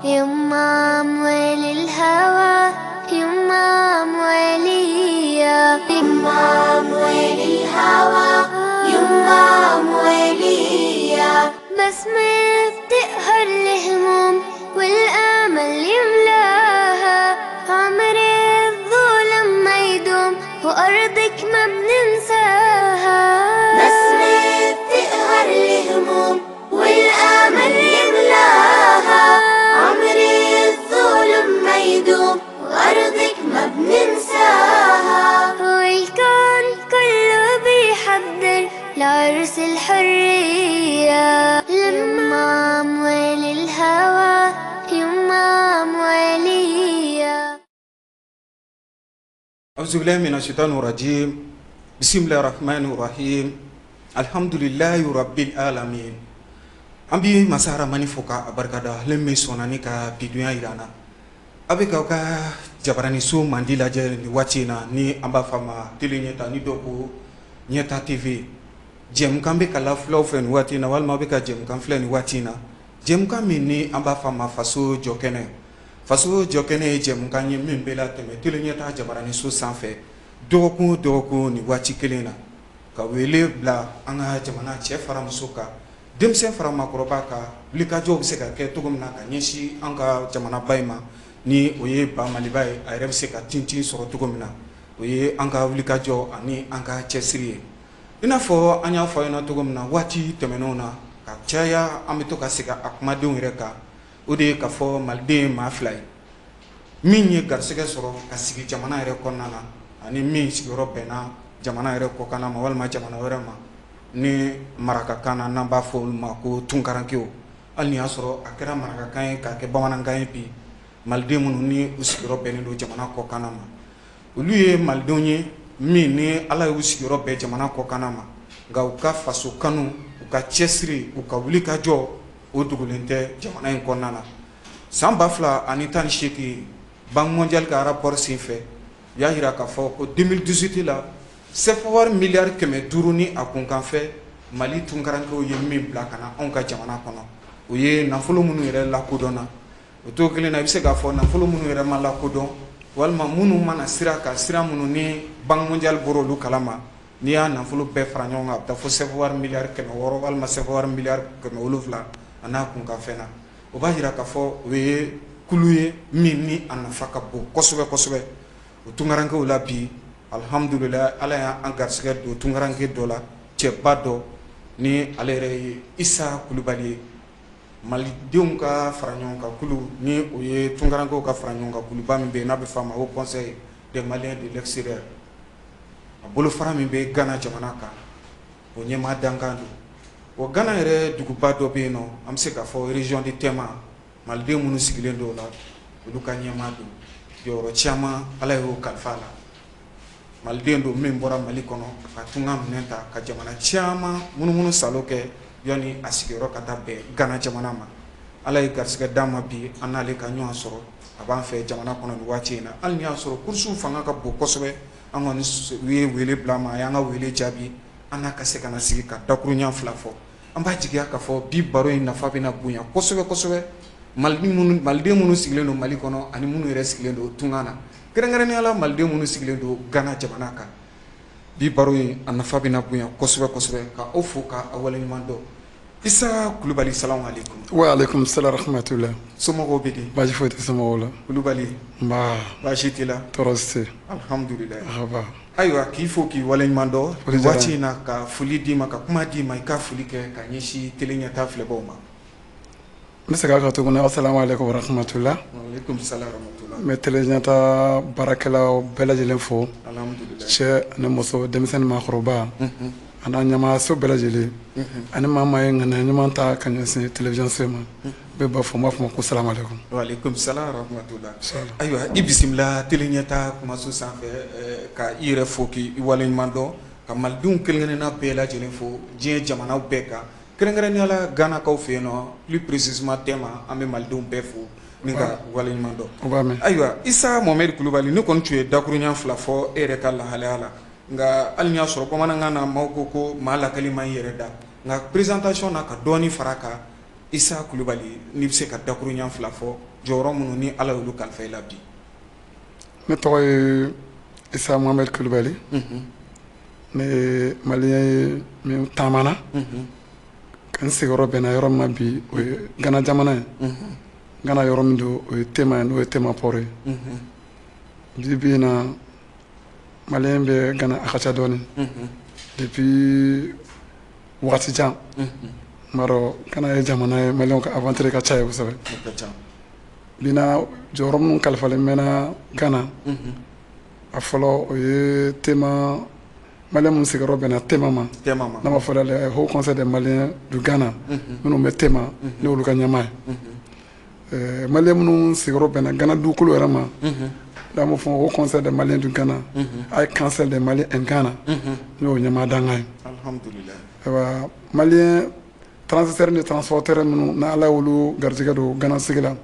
يما أموال الهوى، يما أموالية، يما أموال الهوى، يما أموالية. بسمة بتقهر الهموم والأمل يملاها، عمر الظلم ما يدوم وأرضك ما بننساها. بسمة بتقهر الهموم والأمل يملاها، عمر الظلم ما يدوم وأرضك ما بننساها. والكون كله بيحضر لعرس الحرية، لما أموال الهوى، يما أموالية. أعوذ بالله من الشيطان الرجيم. بسم الله الرحمن الرحيم. الحمد لله رب العالمين. An bi masa Ramani fo ka a barikada, ale min sɔnna ni ka bi dunya yira an na. A bɛ k'aw ka jabaraniso mandi lajɛ nin waati in na, ni an b'a fɔ a ma Télé Ɲɛta, ni dɔw ko Ɲɛta TV. Jɛmukan bɛ ka lafilɛ fɛ nin waati in na, walima a bɛ ka jɛmukan filɛ nin waati in na, jɛmukan min ni an b'a fɔ a ma Faso Jɔkɛnɛ. Faso Jɔkɛnɛ ye jɛmukan ye min bɛ latɛmɛ Télé Ɲɛta jabaraniso sanfɛ dɔgɔkun o dɔgɔkun nin waati kelen na, ka wele bila an ka jamana cɛ fara muso kan, denmisɛn fara maakɔrɔba kan, wulikajɔw bɛ se ka kɛ cogo min na ka ɲɛsin an ka jamanaba in ma, ni o ye ba Maliba ye, a yɛrɛ bɛ se ka tintin sɔrɔ cogo min na. O ye an ka wulikajɔ ani an ka cɛsiri ye. I n'a fɔ an y'a fɔ aw ɲɛna cogo min na waati tɛmɛnenw na ka caya, an bɛ to ka segin a kumadenw yɛrɛ kan, o de ye k'a fɔ maliden ye maa fila ye: min ye garisɛgɛ sɔrɔ ka sigi jamana yɛrɛ kɔnɔna na, ani min sigiyɔrɔ bɛnna jamana yɛrɛ kɔkanna ma walima jamana wɛrɛ ma, ni marakakan na n'an b'a fɔ olu ma ko tunkarankew. Hali ni y'a sɔrɔ a kɛra marakakan ye k'a kɛ bamanankan ye, bi maliden minnu ni u sigiyɔrɔ bɛnnen don jamana kɔkanna ma, olu ye malidenw ye min ni Ala y'u sigiyɔrɔ bɛn jamana kɔkanna ma, nka u ka faso kanu, u ka cɛsiri, u ka wulikajɔ, o dogolen tɛ jamana in kɔnɔna na. San 2018, Banque mondiale ka rapport senfɛ, u y'a jira k'a fɔ ko 2018 la, CFA wari miliyari 500 ni a kunkanfɛ, Mali tunkarankew ye min bila ka na anw ka jamana kɔnɔ, o ye nafolo minnu yɛrɛ lakodɔnna. O to kelen na, i bɛ se k'a fɔ nafolo minnu yɛrɛ ma lakodɔn, walima minnu mana sira kan, sira minnu ni Banque mondiale bɔra olu kalama, n'i y'a nafolo bɛɛ fara ɲɔgɔn kan, a bɛ taa fo CFA wari miliyari 600 walima CFA wari miliyari 700 a n'a kunkanfɛn na. O b'a jira k'a fɔ o ye kulu ye min ni a nafa ka bon kosɛbɛ kosɛbɛ. O tunkarankew la bi, alhamdulillah, Ala y'an garisɛgɛ don tunkaranke dɔ la, cɛba dɔ, ni ale yɛrɛ ye Isa Kulubali ye, malidenw ka fara ɲɔgɔn kan kulu, ni o ye tunkarankew ka fara ɲɔgɔn kan kuluba min bɛ yen n'a bɛ f'a ma ko Conseil des Maliens de l'extérieur, a bolofara min bɛ Gana jamana kan, o ɲɛmaa dankan don. O Gana yɛrɛ duguba dɔ bɛ yen nɔ, an bɛ se k'a fɔ région de Tema, maliden minnu sigilen don o la, olu ka ɲɛmaa don. Jɔyɔrɔ caman Ala y'o kalifa a la. Maliden don min bɔra Mali kɔnɔ ka tunga minɛn ta ka jamana caman munumunu salo kɛ yanni a sigiyɔrɔ ka taa bɛn Gana jamana ma. Ala ye garisɛgɛ d'an ma bi, an n'ale ka ɲɔgɔn sɔrɔ, a b'an fɛ jamana kɔnɔ nin waati in na. Hali ni y'a sɔrɔ kurusiw fanga ka bon kosɛbɛ, an kɔni u ye wele bila an ma, a y'an ka wele jaabi, an n'a ka se ka na sigi ka dakuruɲa fila fɔ. An b'a jigiya k'a fɔ bi baro in nafa bɛna bonya kosɛbɛ kosɛbɛ maliden minnu sigilen don Mali kɔnɔ ani minnu yɛrɛ sigilen don tunga na, kɛrɛnkɛrɛnnenya la maliden minnu sigilen don Gana jamana kan. Bi baro in a nafa bɛna bonya kosɛbɛ kosɛbɛ. Ka aw fo ka aw waleɲuman dɔn. Isa Kulubali, salamu aleykum. Wa aleykum salam rahmatulah. Somɔgɔw bɛ di? Baasi foyi tɛ somɔgɔw la. Kulubali. Nba. Baasi t'i la? Tɔɔrɔ si tɛ. Alhamdulilayi. Aba. Ayiwa, k'i fo k'i waleɲuman dɔn Foli diyara n ye. waati in na, ka foli d'i ma, ka kuma d'i ma, i ka foli kɛ ka ɲɛsin Télé Ɲɛta filɛbaw ma. N bɛ segin a kan tuguni, asalamu aleykum wa rahmatulah. Waaleykum salam rahmatulah. N bɛ Télé Ɲɛta baarakɛlaw bɛɛ lajɛlen fo. Alhamdulilayi. Cɛ ani muso, denmisɛnnin, maakɔrɔba, a n'a ɲɛmaayaso bɛɛ lajɛlen, ani maa maa ye ŋaniya ɲuman ta ka ɲɛsin télévision so ma, n bɛ ba fo, n b'a fɔ ma ko salamu aleykum. Waaleykum salam rahmatulah. Ayiwa, i bisimila Télé Ɲɛta kumaso sanfɛ, ka i yɛrɛ fo k'i waleɲuman dɔn, ka malidenw kelen-kelenna bɛɛ lajɛlen fo diɲɛ jamanaw bɛɛ kan, kɛrɛnkɛrɛnnenya la Ganakaw fɛ yen nɔ, plus précisément Tema, an bɛ malidenw bɛɛ fo ni ka waleɲuman dɔn. O b'a mɛn. Ayiwa, Isa Mohamɛdi Kulubali, ne kɔni tun ye dakuruɲa fila fɔ e yɛrɛ ka lahalaya la, nka hali ni y'a sɔrɔ bamanankan na maaw ko ko maa lakali ma i yɛrɛ da, nka présentation na ka dɔɔni fara a kan. Isa Kulubali, n'i bɛ se ka dakuruɲa fila fɔ jɔyɔrɔ minnu ni Ala y'olu kalifa i la bi. Ne tɔgɔ ye Isa Mohamed Kulubali. Ne ye malien ye min taamana ka n sigiyɔrɔ bɛnna yɔrɔ min ma bi, o ye Gana jamana ye. Gana yɔrɔ min don, o ye Tema ye, n'o ye Tema port ye. Bi bi in na, malien bɛ Gana, a ka ca dɔɔnin depuis wagati jan. N b'a dɔn Gana ye jamana ye, malienw ka aventure ka ca ye kosɛbɛ. Bi na, jɔyɔrɔ minnu kalifalen bɛ na Gana, a fɔlɔ, o ye Tema malien minnu sigiyɔrɔ bɛnna Tema ma, n'a ma fɔ le Haut Conseil des Maliens du Ghana, minnu bɛ Tema, ne olu ka ɲɛmaa ye. Malien minnu sigiyɔrɔ bɛnna Gana dugukolo yɛrɛ ma, n'an b'o fɔ Haut Conseil des Maliens du Ghana, High Council des Maliens en Ghana, ne y'o ɲɛmaa dankan ye. Ayiwa, malien transitaire ni transporteur minnu ni Ala y'olu garijɛgɛ don Gana sigi la,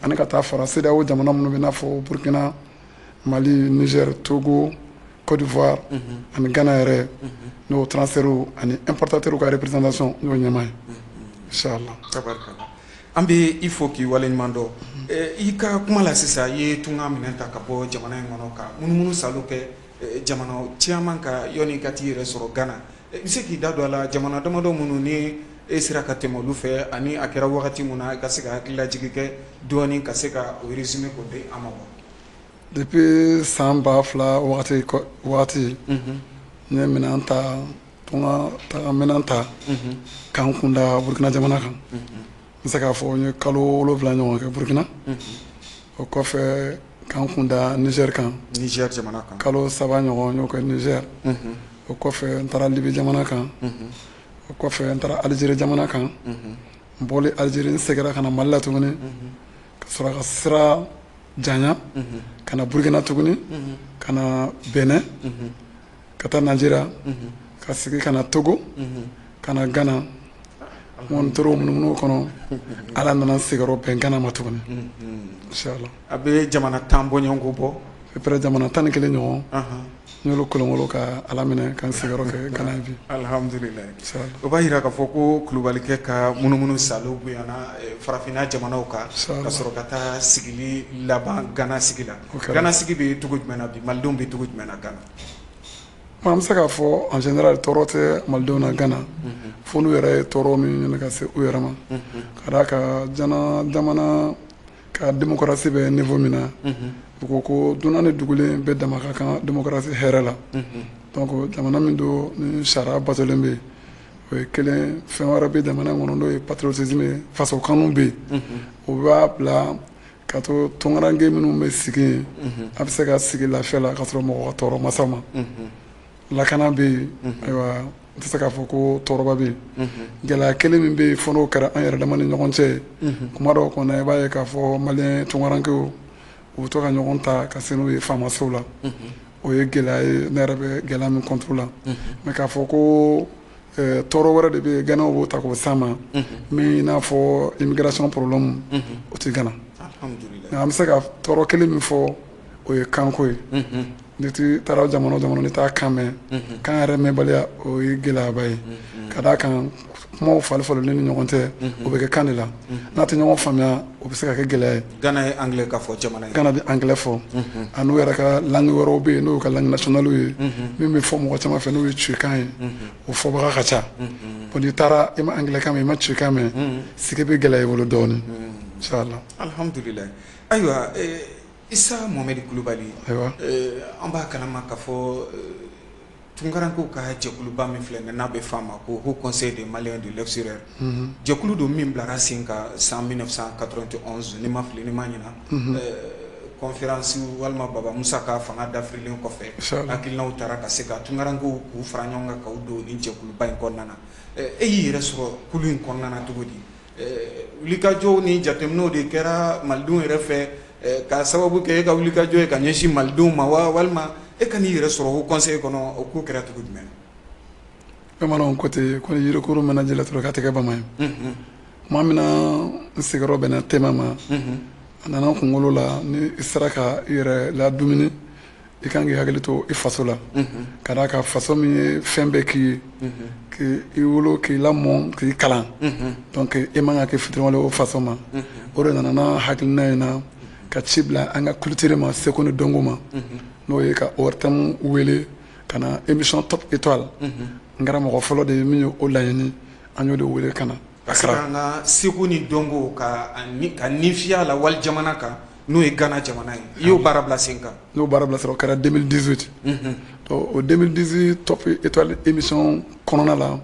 ani ka taa fara CEDEAO jamana minnu bɛ, n'a fɔ Burkina, Mali, Niger, Togo, Côte d'Ivoire ani Ghana yɛrɛ, n'o transitaires ani importateurs ka représentation, n'o ɲɛmaa ye, inchallah. Tabarikala, an bɛ i fo k'i waleɲuman dɔn. I ka kuma la sisan, i ye tunga minɛn ta ka bɔ jamana in kɔnɔ ka munumunu salo kɛ jamana caman ka yanni ka t'i yɛrɛ sɔrɔ Ghana. I bɛ se k'i da don a la, jamana damadɔ minnu ni e sera ka tɛmɛ olu fɛ, ani a kɛra wagati min na, i ka se ka hakililajigin kɛ dɔɔnin, ka se ka o résumé k'o di an ma wa? Depuis san 2000 wagati, n ye minɛn ta, tunga taga minɛn ta k'an kunda Burukina jamana kan. N bɛ se k'a fɔ n ye kalo 7 ɲɔgɔn kɛ Burukina. O kɔfɛ, k'an kunda Niger kan. Niger jamana kan. Kalo 3 ɲɔgɔn n y'o kɛ Niger. O kɔfɛ, n taara Libi jamana kan. O kɔfɛ, n taara Algérie jamana kan. N bɔlen Algérie, n seginna ka na Mali la tuguni, ka sɔrɔ ka sira janya ka na Burukina tuguni, ka na Benin, ka taa Nigeria, ka sigi ka na Togo, ka na Ghana. N kɔni tora o munumunu kɔnɔ, Ala nana n sigiyɔrɔ bɛn Ghana ma tuguni, inchallah. A bɛ jamana 10 bɔɲɔgɔnko bɔ. À peu près jamana 11 ɲɔgɔn, n y'olu kolonkolon ka Ala minɛ ka n sigiyɔrɔ kɛ Ghana bi. Alhamdulilayi, o b'a jira k'a fɔ ko Kulubalikɛ ka munumunu salo bonyana farafinna jamanaw kan, ka sɔrɔ ka taa sigili laban Ghana sigi la. Ghana sigi bɛ cogo jumɛn na bi? Malidenw bɛ cogo jumɛn na Ghana? An bɛ se k'a fɔ en général, tɔɔrɔ tɛ malidenw na Ghana, fo n'u yɛrɛ ye tɔɔrɔ min ɲini ka se u yɛrɛ ma. Ka d'a kan, jamana ka démocratie bɛ niveau min na, u ko ko dunan ni dugulen bɛɛ dama ka kan démocratie hɛrɛ la. Donc jamana min don ni sariya batolen bɛ yen, o ye kelen. Fɛn wɛrɛ bɛ jamana in kɔnɔ, n'o ye patriotisme ye, faso kanu bɛ yen. O b'a bila ka to tunkaranke minnu bɛ sigi yen, a bɛ se ka sigi lafiya la ka sɔrɔ mɔgɔ ka tɔɔrɔ ma s'aw ma. Lakana bɛ yen. Ayiwa, n tɛ se k'a fɔ ko tɔɔrɔba bɛ yen. Gɛlɛya kelen min bɛ yen, fo n'o kɛra an yɛrɛ dama ni ɲɔgɔn cɛ ye. Kuma dɔw kɔnɔ, i b'a ye k'a fɔ malien tunkarankew, u bɛ to ka ɲɔgɔn ta ka se n'u ye faamasow la. O ye gɛlɛya ye, ne yɛrɛ bɛ gɛlɛya min contre la. Mais k'a fɔ ko tɔɔrɔ wɛrɛ de bɛ yen, Ganaw b'o ta k'o s'an ma, min i n'a fɔ immigration problème, o tɛ Gana. Nka an bɛ se ka tɔɔrɔ kelen min fɔ, o ye kanko ye. Ni ti taara jamana o jamana, n'i t'a kan mɛn, kan yɛrɛ mɛnbaliya, o ye gɛlɛyaba ye. Ka d'a kan, kumaw fali falenni ni ɲɔgɔn cɛ, o bɛ kɛ kan de la. N'a tɛ ɲɔgɔn faamuya, o bɛ se ka kɛ gɛlɛya ye. Gana ye anglais ka fɔ jamana ye. Gana bɛ anglais fɔ, a n'u yɛrɛ ka langue wɛrɛw bɛ yen, n'o y'u ka langue nationale ye, min bɛ fɔ mɔgɔ caman fɛ, n'o ye tuikan ye, o fɔbaga ka ca. Bon, n'i taara, i ma anglais kan mɛn, i ma tuikan mɛn, sigi bɛ gɛlɛya i bolo dɔɔnin, inchallah. Alhamdulilayi. Ayiwa, Isa Mohamed Kulubali, ayiwa, an b'a kalama k'a fɔ tunkarankew ka jɛkuluba min filɛ nin, n'a bɛ f'a ma ko Haut Conseil des Maliens de l'extérieur, jɛkulu don min bilara sen kan san 1991, ni ma fili, ni ma ɲina, conférence walima Baba Musa ka fanga dafirilen kɔfɛ, hakilinaw taara ka se ka tunkarankew k'u fara ɲɔgɔn kan k'u don nin jɛkuluba in kɔnɔna na. E y'i yɛrɛ sɔrɔ kulu in kɔnɔna na cogo di? Wulikajɔw ni jateminɛw de kɛra malidenw yɛrɛ fɛ ka sababu kɛ e ka wulikajɔ ye ka ɲɛsin malidenw ma wa, walima e ka n'i yɛrɛ sɔrɔ Haut Conseil kɔnɔ, o ko kɛra cogo jumɛn? Bamananw ko ten ko ni yirikuru mɛnna ji la dɔrɔn, k'a tɛ kɛ bama ye. Tuma min na n sigiyɔrɔ bɛnna Tema ma, a nana n kunkolo la, ni i sera ka i yɛrɛ ladumuni I kan k'i hakili to i faso la, ka d'a kan faso min ye fɛn bɛɛ k'i ye, k'i wolo, k'i lamɔ, k'i kalan, donc e man ka kɛ fitiriwale o faso ma. O de nana n'a hakilina in na ka ci bila an ka culture ma, seko ni dɔnko ma, n'o ye ka ORTM wele ka na émission Top Étoile. N kɛra mɔgɔ fɔlɔ de ye min ye o laɲini. An y'o de wele ka na. Ka se k'an ka seko ni dɔnko ka nin fiya la wali jamana kan, n'o ye Gana jamana ye, i y'o baara bila sen kan. N'o baara bila sɔrɔ, o kɛra 2018. Donc o 2018 Top Étoile émission kɔnɔna la,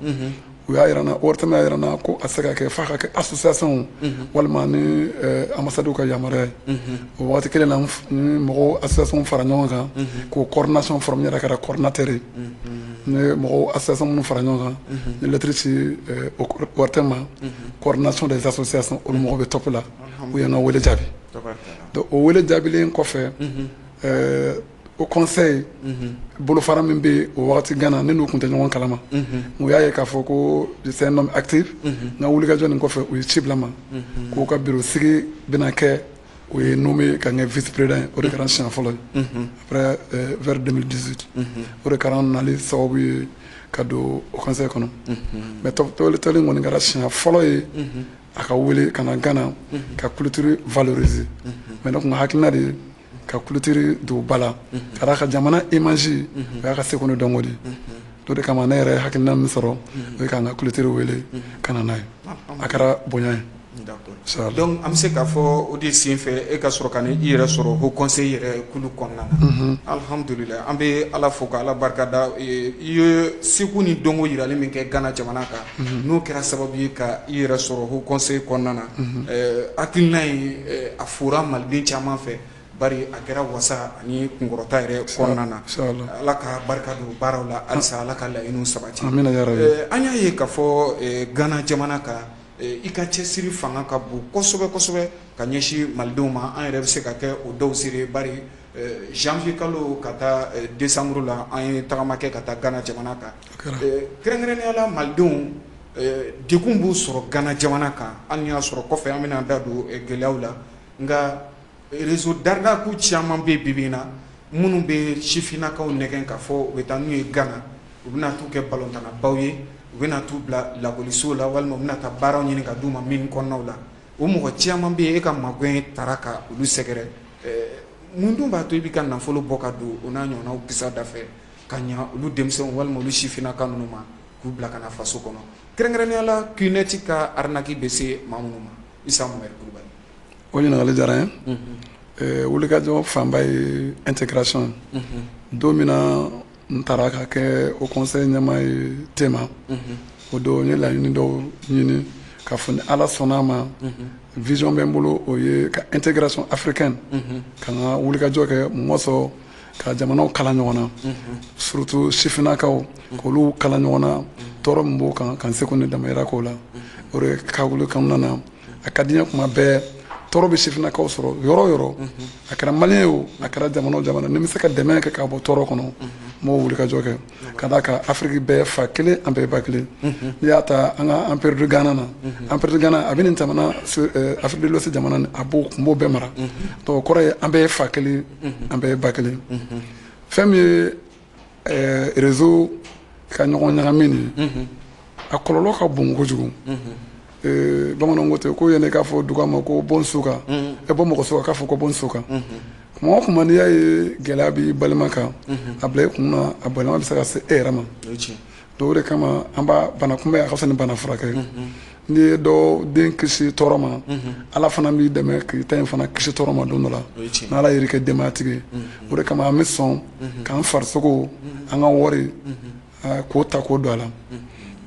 u y'a yira n na, ORTM y'a yira n na ko a tɛ se ka kɛ f'a ka kɛ association walima ni ambassade ka yamaruya ye. O waati kelen na, ni mɔgɔw association fara ɲɔgɔn kan k'o coordination former, n yɛrɛ kɛra coordinateur ye. N ye mɔgɔw association minnu fara ɲɔgɔn kan, n ye lettre ci ORTM ma, coordination des associations, olu mɔgɔ bɛ top la, u ye n ka wele jaabi. Donc o wele jaabilen kɔfɛ, haut conseil bolofara min bɛ yen o wagati Gana, ne n'u tun tɛ ɲɔgɔn kalama, u y'a ye k'a fɔ ko je suis un homme actif. N ka wulikajɔ nin kɔfɛ, u ye ci bila n ma k'u ka bureau sigi bɛna kɛ. O ye nommé ka n kɛ vice président ye. O de kɛra n siɲɛ fɔlɔ ye après, vers 2018. O de kɛra n nali sababu ye ka don haut conseil kɔnɔ. Mais Top Étoile kɔni kɛra siɲɛ fɔlɔ ye a ka wele ka na Gana ka culture valoriser. Mais ne tun ka hakilina de ye ka culture don ba la, ka d'a ka jamana image, o y'a ka seko ni dɔnko de ye. O de kama ne yɛrɛ ye hakilina min sɔrɔ, o ye k'an ka culture wele ka na n'a ye. A kɛra bonya ye. Donc an bɛ se k'a fɔ o de sen fɛ e ka sɔrɔ ka i yɛrɛ sɔrɔ haut conseil yɛrɛ kulu kɔnɔna na. Alihamudulila, an bɛ Ala fo ka Ala barikada. I ye seko ni dɔnko yirali min kɛ Gana jamana kan, n'o kɛra sababu ye ka i yɛrɛ sɔrɔ haut conseil kɔnɔna na, hakilina in a fora maliden caman fɛ, bari a kɛra wasa ani kunkɔrɔta yɛrɛ kɔnɔna na. Ala ka barika don baaraw la halisa, Ala ka laɲiniw sabati. An y'a ye k'a fɔ Gana jamana kan, i ka cɛsiri fanga ka bon kosɛbɛ kosɛbɛ ka ɲɛsin malidenw ma. An yɛrɛ bɛ se ka kɛ o dɔw seere, bari janvier kalo ka taa décembre la, an ye tagama kɛ ka taa Gana jamana kan. Kɛrɛnkɛrɛnnenya la, malidenw degun b'u sɔrɔ Gana jamana kan, hali y'a sɔrɔ kɔfɛ an bɛna da don gɛlɛyaw la. Nka réseau d'arnaque caman bɛ bi bi in na, minnu bɛ sifinnakaw nɛgɛn k'a fɔ u bɛ taa n'u ye Gana, u bɛna t'u kɛ balontannabaw ye, u bɛna t'u bila lakɔlisow la, walima u bɛna taa baaraw ɲini ka d'u ma min kɔnɔnaw la. O mɔgɔ caman bɛ yen, e ka magɛn taara ka olu sɛgɛrɛ. Mun dun b'a to i b'i ka nafolo bɔ ka don o n'a ɲɔgɔnnaw kisa da fɛ ka ɲa olu denmisɛnw walima olu sifinnaka ninnu ma, k'u bila ka na faso kɔnɔ, kɛrɛnkɛrɛnnenya la Qnet ka arnaque bɛ se maa minnu ma? Isa Mohamɛdi Kulubali. O ɲininkali diyara n ye. Wulikajɔ fanba ye intégration. Don min na n taara ka kɛ haut conseil ɲɛmaa ye Tema, o don n ye laɲini dɔw ɲini k'a fɔ ni Ala sɔnna a ma, vision bɛ n bolo, o ye ka intégration africaine, ka n ka wulikajɔ kɛ mɔgɔ sɔrɔ ka jamanaw kala ɲɔgɔn na, surtout sifinnakaw, k'olu kala ɲɔgɔn na, tɔɔrɔ min b'o kan, ka n seko ni damayira k'o la. O de kakulu kɔnɔna na, a ka di n ye kuma bɛɛ, tɔɔrɔ bɛ sifinnakaw sɔrɔ yɔrɔ o yɔrɔ, a kɛra malien ye o, a kɛra jamana o jamana, ni n bɛ se ka dɛmɛ kɛ k'a bɔ tɔɔrɔ kɔnɔ, n b'o wulikajɔ kɛ, ka d'a kan Afiriki bɛɛ fa kelen, an bɛɛ ye ba kelen. N'i y'a ta an ka empire du Ghana na, empire du Ghana a bɛ nin jamana, Afrique de l'Ouest jamana, a b'o kun b'o bɛɛ mara. Donc o kɔrɔ ye an bɛɛ ye fa kelen, an bɛɛ ye ba kelen. Fɛn min ye réseau ka ɲɔgɔn ɲagami nin ye, a kɔlɔlɔ ka bon kojugu. Bamananw ko ten ko yanni k'a fɔ dugu ma ko bɔ n so kan, e bɔ mɔgɔ so kan, k'a fɔ ko bɔ n so kan. Kuma o kuma n'i y'a ye gɛlɛya b'i balima kan, a bila i kun na, a balima bɛ se ka se e yɛrɛ ma. Donc o de kama an b'a bana kunbɛn, a ka fisa ni bana furakɛ. N'i ye dɔ den kisi tɔɔrɔ ma, Ala fana b'i dɛmɛ k'i ta in fana kisi tɔɔrɔ ma don dɔ la, n'Ala yɛrɛ kɛ denbayatigi ye. O de kama an bɛ sɔn k'an farisogo, an ka wari, k'o ta k'o don a la.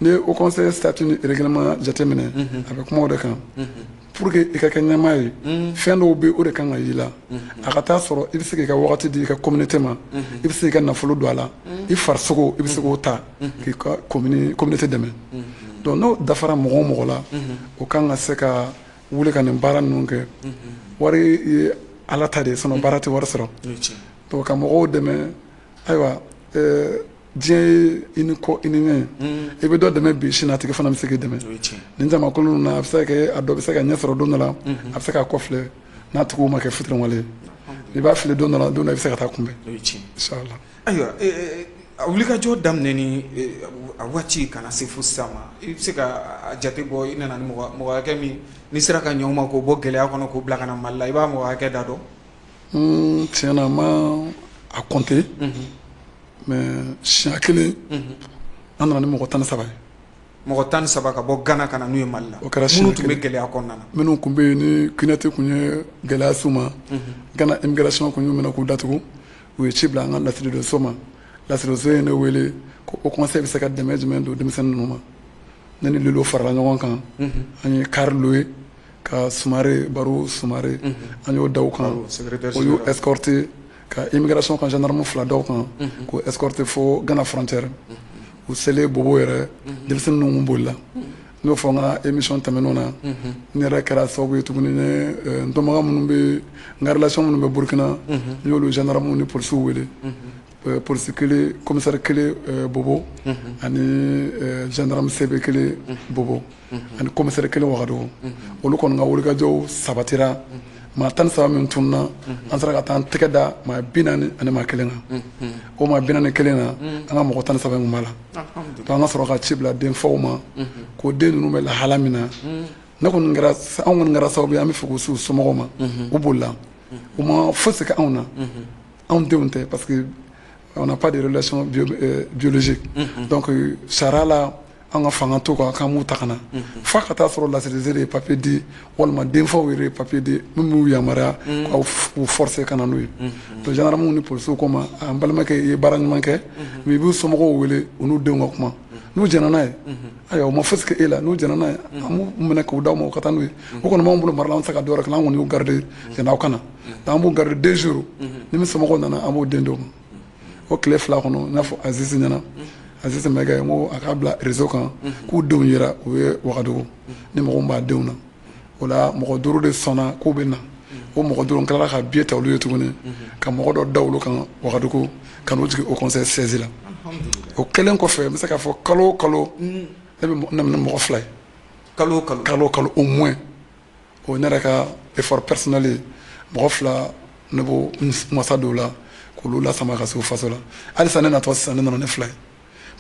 Ni haut conseil statut ni règlement jateminɛ, a bɛ kuma o de kan. Pour que i ka kɛ ɲɛmaa ye, fɛn dɔw bɛ, o de kan ka y'i la. A ka taa sɔrɔ i bɛ se k'i ka wagati di i ka communauté ma, i bɛ se k'i ka nafolo don a la, i farisogo i bɛ se k'o ta k'i ka communauté dɛmɛ. Donc n'o dafara mɔgɔ o mɔgɔ la, o kan ka se ka wuli ka nin baara ninnu kɛ. Wari ye Ala ta de ye, sinon baara tɛ wari sɔrɔ. Donc ka mɔgɔw dɛmɛ, ayiwa, diɲɛ ye i ni kɔ i ni ɲɛ ye. I bɛ dɔ dɛmɛ bi, sini a tigi fana bɛ se k'i dɛmɛ. Nin jamakulu ninnu na, a bɛ se ka kɛ a dɔ bɛ se ka ɲɛ sɔrɔ don dɔ la, a bɛ se k'a kɔ filɛ n'a tigiw ma kɛ fitiriwale ye. I b'a fili don dɔ la, don dɔ i bɛ se ka taa kunbɛn. Inchallah. Ayiwa, a wulikajɔ daminɛ ni a waati ka na se fo sisan ma, i bɛ se ka jate bɔ, i nana ni mɔgɔ hakɛ min n'i sera ka ɲɛ u ma k'o bɔ gɛlɛya kɔnɔ k'o bila ka na Mali la, i b'a mɔgɔ hakɛ da dɔn? Tiɲɛ na, n ma a compter, mais siɲɛ kelen an nana ni mɔgɔ 13 ye. Mɔgɔ 13 ka bɔ Gana ka na n'u ye Mali la? O kɛra. Minnu tun bɛ gɛlɛya kɔnɔna na. Minnu tun bɛ yen ni CNET tun ye gɛlɛya s'u ma, Gana immigration tun y'u minɛ k'u datugu. U ye ci bila an ka lasigiden ma. Lasigiden ye ne wele ko Haut Conseil bɛ se ka dɛmɛ jumɛn don denmisɛnnin ninnu ma. Ne ni Lilo farala ɲɔgɔn kan, an ye car loué ka Sumare, Baro Sumare, an y'o da u kan, o y'u escorter, ka immigration ka gendarme fila da u kan k'o escorter fo Gana frontière. U selen Bobo yɛrɛ, denmisɛnnin ninnu bolila. N y'o fɔ n ka émission tɛmɛnenw na. N yɛrɛ kɛra sababu ye tuguni, n ye n dɔnbaga minnu bɛ, n ka relation minnu bɛ Burukina, n y'olu gendarme ni polisiw wele, polisi kelen, commissaire kelen Bobo, ani gendarme CB kelen Bobo, ani commissaire kelen Wagadugu. Olu kɔni ka wulikajɔw sabatira. Maa 13 min tununna, an sera ka taa an tɛgɛ da maa 40 ani maa kelen kan. O maa 41 na, an ka mɔgɔ 13 in kun b'a la. Donc an ka sɔrɔ ka ci bila denfaw ma ko den ninnu bɛ lahala min na. Ne kɔni kɛra, anw kɔni kɛra sababu ye, an bɛ fɛ k'u se u somɔgɔw ma. U bolila, u ma fosi kɛ anw na, anw denw tɛ, parce que on n'a pas de relation biologique. Donc sariya la, an ka fanga t'o kan k'an b'u ta ka na, f'a ka taa sɔrɔ lasigiden de ye papier di walima denfaw yɛrɛ ye papier di min b'u yamaruya k'u forcer ka na n'u ye. Donc gendarmew ni polisiw ko ma: an balimakɛ, i ye baara ɲuman kɛ, mais i b'u somɔgɔw wele, u n'u denw ka kuma. N'u jɛnna n'a ye, ayiwa, u ma fosi kɛ e la, n'u jɛnna n'a ye, an b'u minɛ k'u d'aw ma, u ka taa n'u ye. U kɔni b'anw bolo mara la, an tɛ se ka dɔwɛrɛ kɛ, an kɔni y'u garder yanni aw ka na. Donc an b'u garder 2 jours, ni min somɔgɔw nana, an b'o den d'u ma. O tile 2 kɔnɔ, n y'a fɔ Azizi ɲɛna, Azizi Mayiga, n ko a k'a bila réseau kan k'u denw yera, u ye Wagadugu ni mɔgɔ min b'a denw na. O la, mɔgɔ duuru de sɔnna k'u bɛ na. O mɔgɔ 5, n tilala ka billet ta olu ye tuguni, ka mɔgɔ dɔ da olu kan Wagadugu ka n'u jigin Haut Conseil siège la. O kɛlen kɔfɛ, n bɛ se k'a fɔ kalo o kalo, ne bɛ na ni mɔgɔ fila ye. Kalo o kalo? Kalo o kalo au moins. O ye ne yɛrɛ ka effort personnel ye. Mɔgɔ fila, ne b'o masa dɔw la k'olu lasama ka se u faso la. Halisa ne natɔ sisan, ne nana ni fila ye,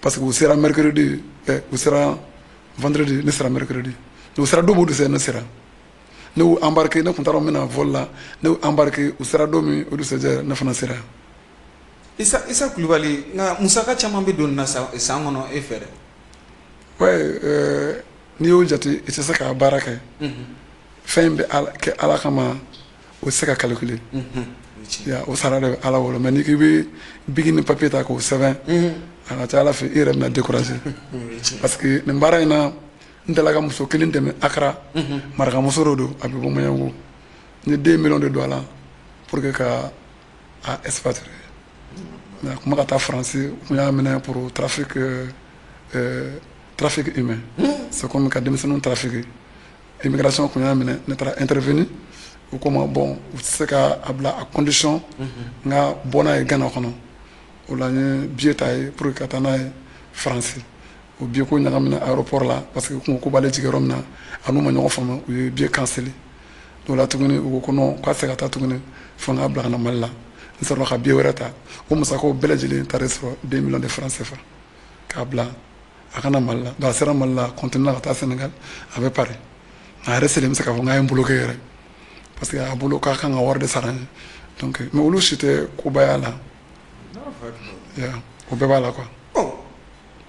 parce que u sera mercredi, u sera vendredi, ne sera mercredi. U sera don min, o ne sera, ne y'u embarqué. Ne tun taara min na vol la, ne y'u embarqué. U sera don min, o dugusɛjɛ, ne fana sera yan. Isa Kulubali, nka musaka caman bɛ don na san kɔnɔ e fɛ dɛ. Ouais, n'i y'o jate, i tɛ se k'a baara kɛ. Fɛn in bɛ ala kɛ ala kama, o tɛ se ka calculer. Ya, o sara de bɛ ala bolo. Mais n'i k'i bɛ bic ni papier ta k'o sɛbɛn, a ka ca ala fɛ, i yɛrɛ bɛna décourager, parce que nin baara in na, n delila ka muso kelen dɛmɛ Akara. Marakamuso de don, a bɛ bɔ Maɲanbugu. N ye 2 millions de don a la pour que ka a expatrier. Mais a kun bɛ ka taa Faransi, u kun y'a minɛ pour trafic humain, c'est comme ka denmisɛnninw trafiquer. Immigration kun y'a minɛ, ne taara intervenir. U ko ma bon, u tɛ se ka a bila a condition n ka bɔ n'a ye Gana kɔnɔ. O la, n ye billet ta ye pour que ka taa n'a ye Faransi. O billet ko ɲagamina aéroport la, parce que u kun ko k'u b'ale jigin yɔrɔ min na, a n'u ma ɲɔgɔn faamu, u ye billet cancellé. O la tuguni, u ko ko non, k'a tɛ se ka taa tuguni, fo n k'a bila ka na Mali la. N sɔrɔla ka billet wɛrɛ ta. O musakaw bɛɛ lajɛlen taara sɔrɔ 2 millions de francs CFA k'a bila a ka na Mali la. Donc a sera Mali la, a continué ka taa Sénégal, a bɛ Paris. A yɛrɛ selen, n bɛ se k'a fɔ n k'a ye n bloqué yɛrɛ, parce que a bolo k'a kan ka wari de sara n ye. Donc mais olu si tɛ koba y'a la, o bɛɛ b'a la quoi.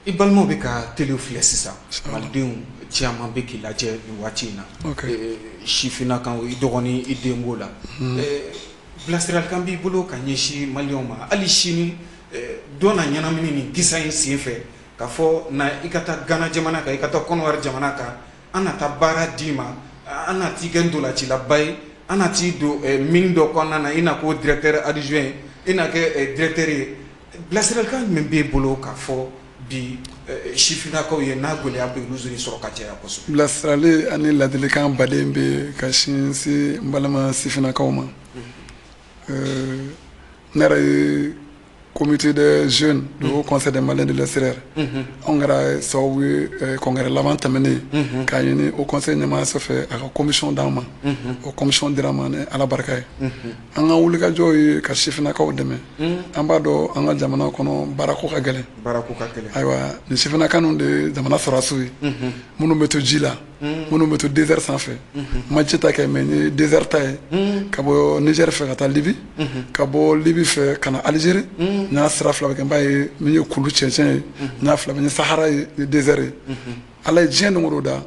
I balimaw bɛ ka télé filɛ sisan, malidenw caman bɛ k'i lajɛ nin waati in na, sifinna kan, i dɔgɔnin, i den b'o la. Bilasiralikan b'i bolo ka ɲɛsin maliyɛnw ma hali sini, dɔ na ɲɛnamini nin kisa in sen fɛ, k'a fɔ na i ka taa Gana jamana kan, i ka taa Kɔnɔwari jamana kan, an na taa baara d'i ma, an na t'i kɛ ntolacilaba ye, an na t'i don mine dɔ kɔnɔna na, i na k'o directeur adjoint ye, i na kɛ directeur ye? Bilasiralikan jumɛn b'e bolo k'a fɔ bi sifinnakaw ye, n'a gɛlɛya bɛ olu sɔrɔ ka caya kosɛbɛ? Bilasirali ani ladilikan baden bɛ ka sin se n balima sifinnakaw ma. Ne yɛrɛ ye Comité des jeunes du Haut Conseil des Maliens de l'extérieur, anw kɛra sababu ye congrès laban tɛmɛnen k'a ɲini Haut Conseil ɲɛmaayaso fɛ a ka commission d'an ma. O commission dira an ma ni Ala barika ye. An ka wulikajɔ ye ka sifinnakaw dɛmɛ. An b'a dɔn an ka jamana kɔnɔ, baarako ka gɛlɛn. Baarako ka gɛlɛn. Ayiwa, nin sifinnaka ninnu de ye jamana sɔrɔdasiw ye, minnu bɛ to ji la, minnu bɛ to désert sanfɛ. N ma ji ta kɛ, mais n ye désert ta ye, ka bɔ Niger fɛ ka taa Libi, ka bɔ Libi fɛ ka na Algérie. N y'a sira fila bɛ kɛ. N b'a ye min ye kulu cɛncɛn ye, n y'a fila bɛ, n ye Sahara ye, n ye désert ye. Ala ye diɲɛ don o don da,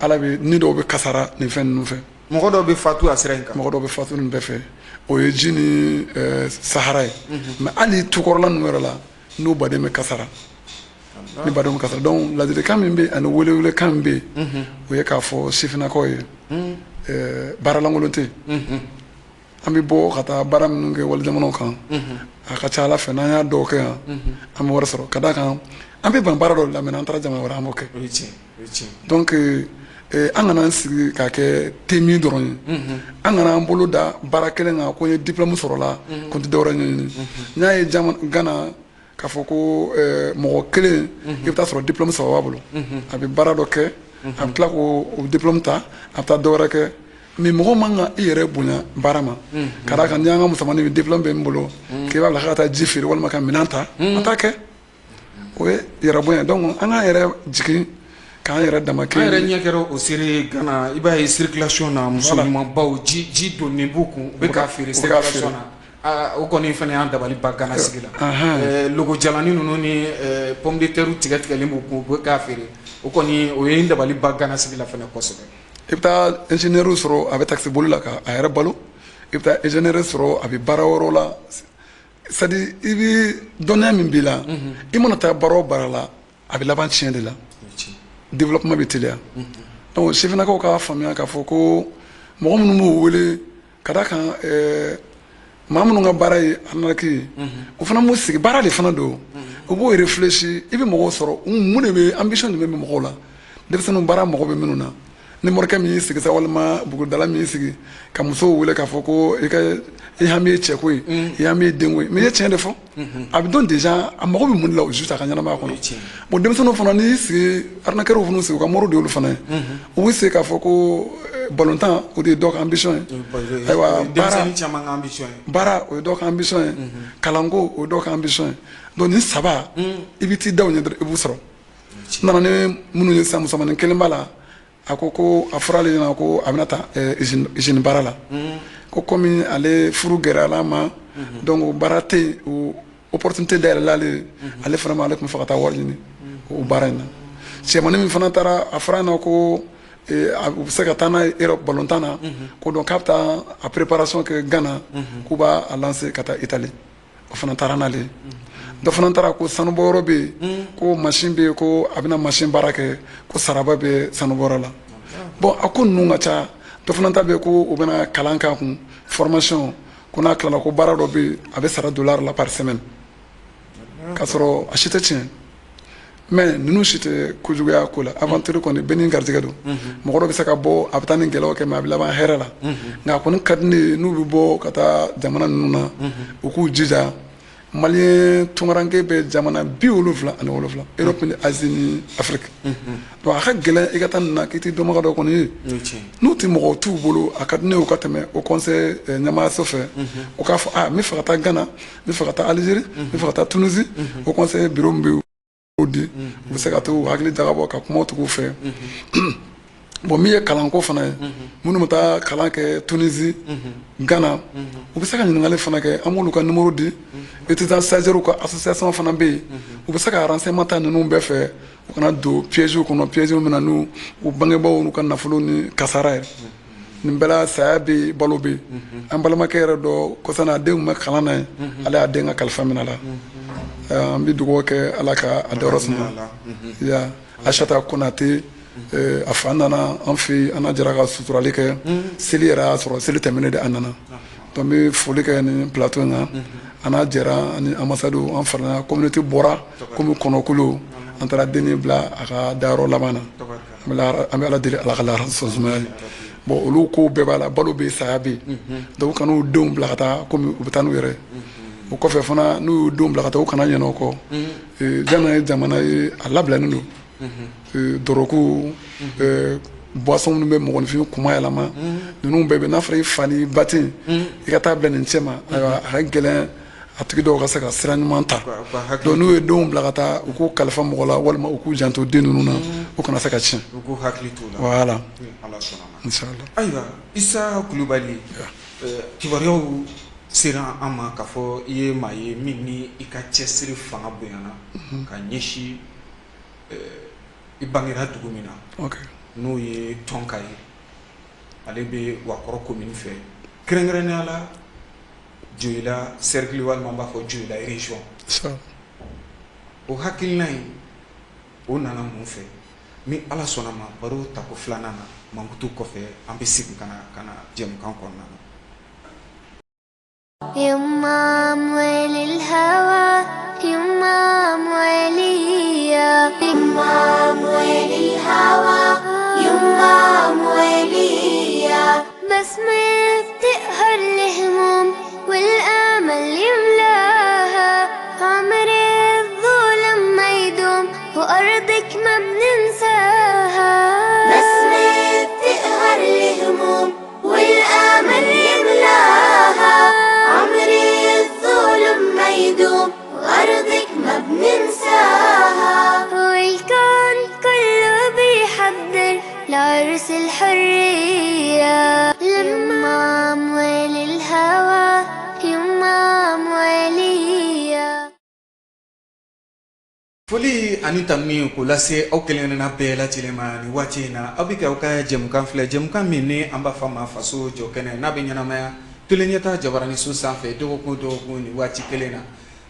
Ala bɛ ni dɔw bɛ kasara nin fɛn ninnu fɛ. Mɔgɔ dɔw bɛ fatu a sira in kan. Mɔgɔ dɔw bɛ fatu nin bɛɛ fɛ. O ye ji ni Sahara ye, mais hali tukɔrɔla ninnu yɛrɛ la, n'o baden bɛ kasara, ni badenw bɛ kasara. Donc ladilikan min bɛ yen ani welewelekan min bɛ yen, o ye k'a fɔ sifinnakaw ye, baara lankolon tɛ yen. An bɛ bɔ ka taa baara minnu kɛ wali jamanaw kan, a ka ca Ala fɛ, n'an y'a dɔw kɛ yan, an bɛ wari sɔrɔ. Ka d'a kan an bɛ ban baara dɔw la, mais n'an taara jamana wɛrɛ, an b'o kɛ. O ye tiɲɛ, o ye tiɲɛ. Donc an kana an sigi k'a kɛ temi dɔrɔn ye. An kana an bolo da baara kelen kan ko n ye diplôme sɔrɔ la, ko n tɛ dɔwɛrɛ ɲɛɲini. N y'a ye Gana k'a fɔ ko mɔgɔ kelen, i bɛ taa sɔrɔ diplôme saba b'a bolo. A bɛ baara dɔ kɛ, a bɛ tila k'o diplôme ta, a bɛ taa dɔwɛrɛ kɛ. Mais mɔgɔ man kan i yɛrɛ bonya baara ma. Ka d'a kan n'i y'an ka musomanin bɛ diplôme bɛ min bolo, k'i b'a bila k'a ka taa ji feere walima ka minɛn ta, a t'a kɛ. O ye yɛrɛ bonya. Donc an k'an yɛrɛ jigin, k'an yɛrɛ dama. An yɛrɛ ɲɛ kɛra o seere Gana. I b'a ye circulation na, muso ɲumanbaw, ji donnen b'u kun, u bɛ k'a feere circulation na. O kɔni fana y'an dabali ban Gana sigi la. Logo jalani ninnu ni pomme de terre tigɛ tigɛlen b'u kun, u bɛ k'a feere. O kɔni, o ye n dabali ban Gana sigi la fana kosɛbɛ. I bɛ taa ingénieur sɔrɔ, a bɛ taxi boli la ka a yɛrɛ balo. I bɛ taa ingénieur sɔrɔ, a bɛ baara wɛrɛw la. C'est à dire, i bɛ dɔnniya min b'i la, i mana taa baara o baara la, a bɛ laban tiɲɛ de la, développement bɛ teliya. Donc sifinnakaw k'a faamuya k'a fɔ ko mɔgɔ minnu b'u wele, ka d'a kan maa minnu ka baara ye arnaque ye, o fana m'u sigi, baara de fana don, u b'o réfléchir. I bɛ mɔgɔw sɔrɔ, mun de bɛ, ambition jumɛn bɛ mɔgɔw la? Denmisɛnninw, baara mago bɛ minnu na. Ni morikɛ min y'i sigi sa, walima bugudala min y'i sigi ka musow wele k'a fɔ ko i ka i hami ye cɛko ye, i hami ye denko ye, mais i ye tiɲɛ de fɔ, a bɛ dɔn déjà a mago bɛ mun de la au juste a ka ɲɛnamaya kɔnɔ. Bon, denmisɛnninw fana, n'i y'i sigi, arnaqueurs fana sigi, u ka moriw de y'olu fana ye. U bɛ se k'a fɔ ko balontan, o de ye dɔw ka ambition ye. Ayiwa, baara Denmisɛnnin caman ka ambition ye. Baara, o ye dɔw ka ambition ye. Kalanko, o ye dɔw ka ambition ye. Donc nin saba, i bɛ t'i da o ɲɛ dɔrɔn, i b'u sɔrɔ. N nana ni minnu ye sisan, musomanin kelen b'a la, a ko ko a fɔra ale ɲɛna ko a bɛna taa usine baara la, ko komi ale furu gɛlɛyara a ma, donc baara tɛ yen, o opportunité dayɛlɛla ale ye. Ale fana ma, ale tun bɛ fɛ ka taa wari ɲini o baara in na. Cɛmanin min fana taara, a fɔra a ɲɛna ko u bɛ se ka taa n'a ye Europe balontan na, ko donc k'a bɛ taa a préparation kɛ Ghana, k'u b'a lancer ka taa Italie. O fana taara n'ale ye. Dɔ fana taara ko sanubɔyɔrɔ bɛ yen, ko machine bɛ yen, ko a bɛna machine baara kɛ, ko saraba bɛ sanubɔyɔrɔ la. Bon, a ko ninnu ka ca. Dɔ fana ta bɛ yen ko u bɛna kalan k'a kun, formation, ko n'a tilala, ko baara dɔ bɛ yen, a bɛ sara dollar la par semaine. K'a sɔrɔ a si tɛ tiɲɛ. Mais ninnu si tɛ kojuguya ko la. Aventure kɔni, bɛɛ n'i garijɛgɛ don. Mɔgɔ dɔ bɛ se ka bɔ, a bɛ taa ni gɛlɛyaw kɛ, mais a bɛ laban hɛrɛ la. Nka a kɔni ka di ne ye, n'u bɛ bɔ ka taa jamana ninnu na, u k'u jija. Malien tunkaranke bɛ jamana 77, Europe ni Asie ni Afrique. Donc a ka gɛlɛn i ka taa nin na k'i t'i dɔnbaga dɔ kɔni ye. N'u tɛ mɔgɔ t'u bolo, a ka di ne ye u ka tɛmɛ Haut Conseil ɲɛmaayaso fɛ, u k'a fɔ: a n bɛ fɛ ka taa Ghana, n bɛ fɛ ka taa Algérie, n bɛ fɛ ka taa Tunisie. Haut Conseil bureau min bɛ yen, o di, u bɛ se ka to u hakili jagabɔ ka kuma tigiw fɛ. Bon, min ye kalanko fana ye, minnu bɛ taa kalan kɛ Tunisie, Ghana, u bɛ se ka ɲininkali fana kɛ. An b'olu ka numéro di. Étudiants stagiaires ka association fana bɛ yen, u bɛ se ka renseignement ta ninnu bɛɛ fɛ, u kana don piège kɔnɔ, piège min na n'u u bangebaaw n'u ka nafolo ni kasara ye. Nin bɛɛ la, saya bɛ yen, balo bɛ yen. An balimakɛ yɛrɛ dɔ kɔsa na, a den tun bɛ kalan na yen, ale y'a den ka kalifa minɛ a la. An bɛ dugawu kɛ, Ala ka a dayɔrɔ suma. Ya Aïssata Konate, a fa nana an fɛ yen, an n'a jɛra ka suturali kɛ. Seli yɛrɛ y'a sɔrɔ, seli tɛmɛnen de a nana. Donc n bɛ foli kɛ nin plateau in kan. An n'a jɛra ani ambassade, an farala, communauté bɔra komi kɔnɔkulu, an taara denni bila a ka dayɔrɔ laban na. An bɛ Ala deli, Ala ka lahara sɔn sumaya ye. Bon, olu kow bɛɛ b'a la, balo bɛ yen, saya bɛ yen. Donc u kan'u denw bila ka taa komi u bɛ taa n'u yɛrɛ ye. O kɔfɛ fana, n'u y'u denw bila ka taa, u kana ɲinɛ o kɔ. Gana ye jamana ye, a labilalen don. Dɔrɔgu, boisson minnu bɛ mɔgɔninfin kuma yɛlɛma, ninnu bɛɛ bɛ. N'a fɔra i fa ni ba tɛ yen, i ka taa bila nin cɛ ma, ayiwa, a ka gɛlɛn a tigi dɔw ka se ka sira ɲuman ta. Donc n'u ye denw bila ka taa, u k'u kalifa mɔgɔ la walima u k'u janto den ninnu na, u kana se ka tiɲɛ. U k'u hakili t'u la. Voilà. Ala sɔnna ma. Inchallah. Ayiwa, Isa Kulubali, kibaruyaw sera an ma k'a fɔ i ye maa ye min ni i ka cɛsiri fanga bonyana ka ɲɛsin i bangera dugu min na, n'o ye Tɔnka ye, ale bɛ Wakɔrɔ commune fɛ, kɛrɛnkɛrɛnnenya la Joyila cercle walima an b'a fɔ Joyila région. O hakilina in, o nana mun fɛ? Ni Ala sɔnna ma, baro tako filanan na, mankutu kɔfɛ, an bɛ segin ka na jɛmukan kɔnɔna na. يما أموال الهوى يما أمواليا يما أموال الهوى يما أمواليا بسمة بتقهر الهموم والآمل يملاها عمر الظلم ما يدوم وأرضك ما بننساها بسمة بتقهر الهموم والآمل يملاها عمر الظلم ما يدوم وأرضك ما بننساها والكون كله بيحضر لعرس الحرية لما أموال الهوى يما أموالية. Foli ani tanuni k'o lase aw kelenkelenna bɛɛ lajɛlen ma nin waati in na. Aw bɛ k'aw ka jɛmukan filɛ, jɛmukan min ni an b'a fɔ a ma Faso Jɔ Kɛnɛ, n'a bɛ ɲɛnamaya tele ɲɛta jabaraniso sanfɛ dɔgɔkun o dɔgɔkun nin waati kelen na.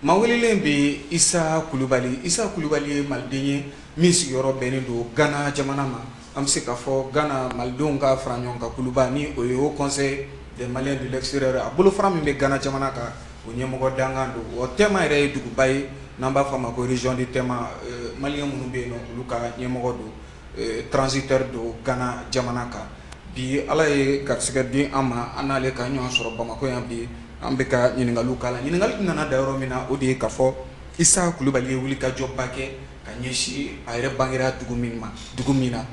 Maa welelen bɛ Isa Kulubali. Isa Kulubali ye maliden ye min sigiyɔrɔ bɛnnen don Gana jamana ma. An bɛ se k'a fɔ Gana malidenw ka fara ɲɔgɔn kan kuluba, ni o ye Haut Conseil des Maliens de l'extérieur, a bolofara min bɛ Gana jamana kan, o ɲɛmɔgɔ dankan don. Wa Tema yɛrɛ ye duguba ye n'an b'a fɔ a ma ko région de Tema, malien minnu bɛ yen nɔ, olu ka ɲɛmɔgɔ don, transitaire don Gana jamana kan. Bi, Ala ye garisɛgɛ di an ma, an n'ale ka ɲɔgɔn sɔrɔ Bamakɔ yan. Bi, an bɛ ka ɲininkaliw k'a la. Ɲininkali nana da yɔrɔ min na, o de ye k'a fɔ Isa Kulubali ye wulikajɔba kɛ ka ɲɛsin a yɛrɛ bangera dugu min ma, dugu min na,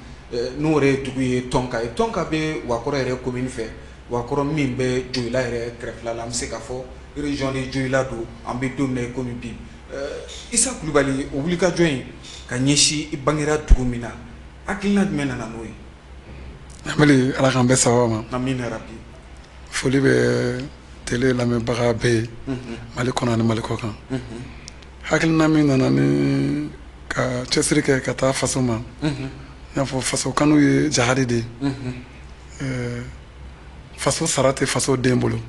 n'o yɛrɛ ye dugu ye Tɔnka ye. Tɔnka bɛ Wakɔrɔ yɛrɛ commune fɛ, Wakɔrɔ min bɛ Joyila yɛrɛ kɛrɛfɛla la. An bɛ se k'a fɔ région de Joyila don an bɛ don min na i komi bi. Isa Kulubali, o wulikajɔ in ka ɲɛsin i bangera dugu min na, hakilina jumɛn nana n'o ye? Amadu, Ala k'an bɛɛ sababa ma. Amina rabi. Foli bɛ télé lamɛnbaga bɛɛ ye, Mali kɔnɔ ani Mali kɔ kan. Hakilina min nana ni ka cɛsiri kɛ ka taa faso ma, n y'a fɔ, faso kanu ye jahadi de ye. Faso sara tɛ faso den bolo.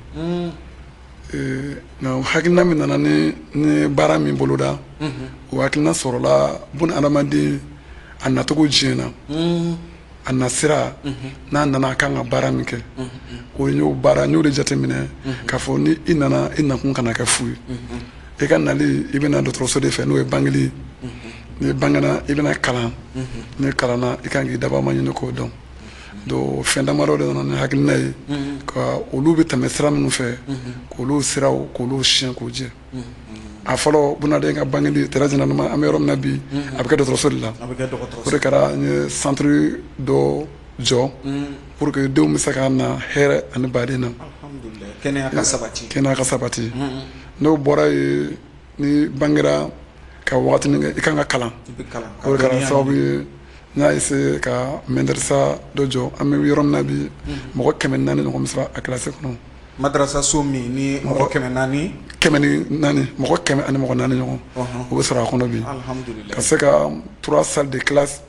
Nka hakilina min nana ni baara min boloda, o hakilina sɔrɔla buna adamaden a nacogo diɲɛ na, a nasira n'a nana, a kan ka baara min kɛ, o y'o baara. N y'o de jateminɛ k'a fɔ ni i nana, i nakun kana kɛ fu ye. I ka nali, i bɛna dɔgɔtɔrɔso de fɛ, n'o ye bangeli ye. N'i bangena, i bɛna kalan. N'i kalanna, i kan k'i dabaa ma ɲini k'o dɔn. Donc fɛn damadɔ de nana ni hakilina ye ka olu bɛ tɛmɛ sira minnu fɛ, k'olu siraw, k'olu siɲɛ k'u jɛ. A fɔlɔ, bunaden ka bangeli, très généralement, an bɛ yɔrɔ min na bi, a bɛ kɛ dɔgɔtɔrɔso de la. A bɛ kɛ dɔgɔtɔrɔso. O de kɛra n ye centre dɔ jɔ pour que denw bɛ se ka na hɛrɛ ani baden na. Alhamdulilayi, kɛnɛya ka sabati. Kɛnɛya ka sabati. N'o bɔra yen, ni bangera ka wagatinin kɛ, i kan ka kalan. I bɛ kalan. O de kɛra sababu ye n y'a essayé ka madrasa dɔ jɔ. An bɛ yɔrɔ min na bi, mɔgɔ 400 ɲɔgɔn bɛ sɔrɔ a kilasi kɔnɔ. Madrasa so min ni mɔgɔ 400? 400, mɔgɔ 104 ɲɔgɔn, o bɛ sɔrɔ a kɔnɔ bi. Alhamdulilayi. Ka se ka trois salles de classe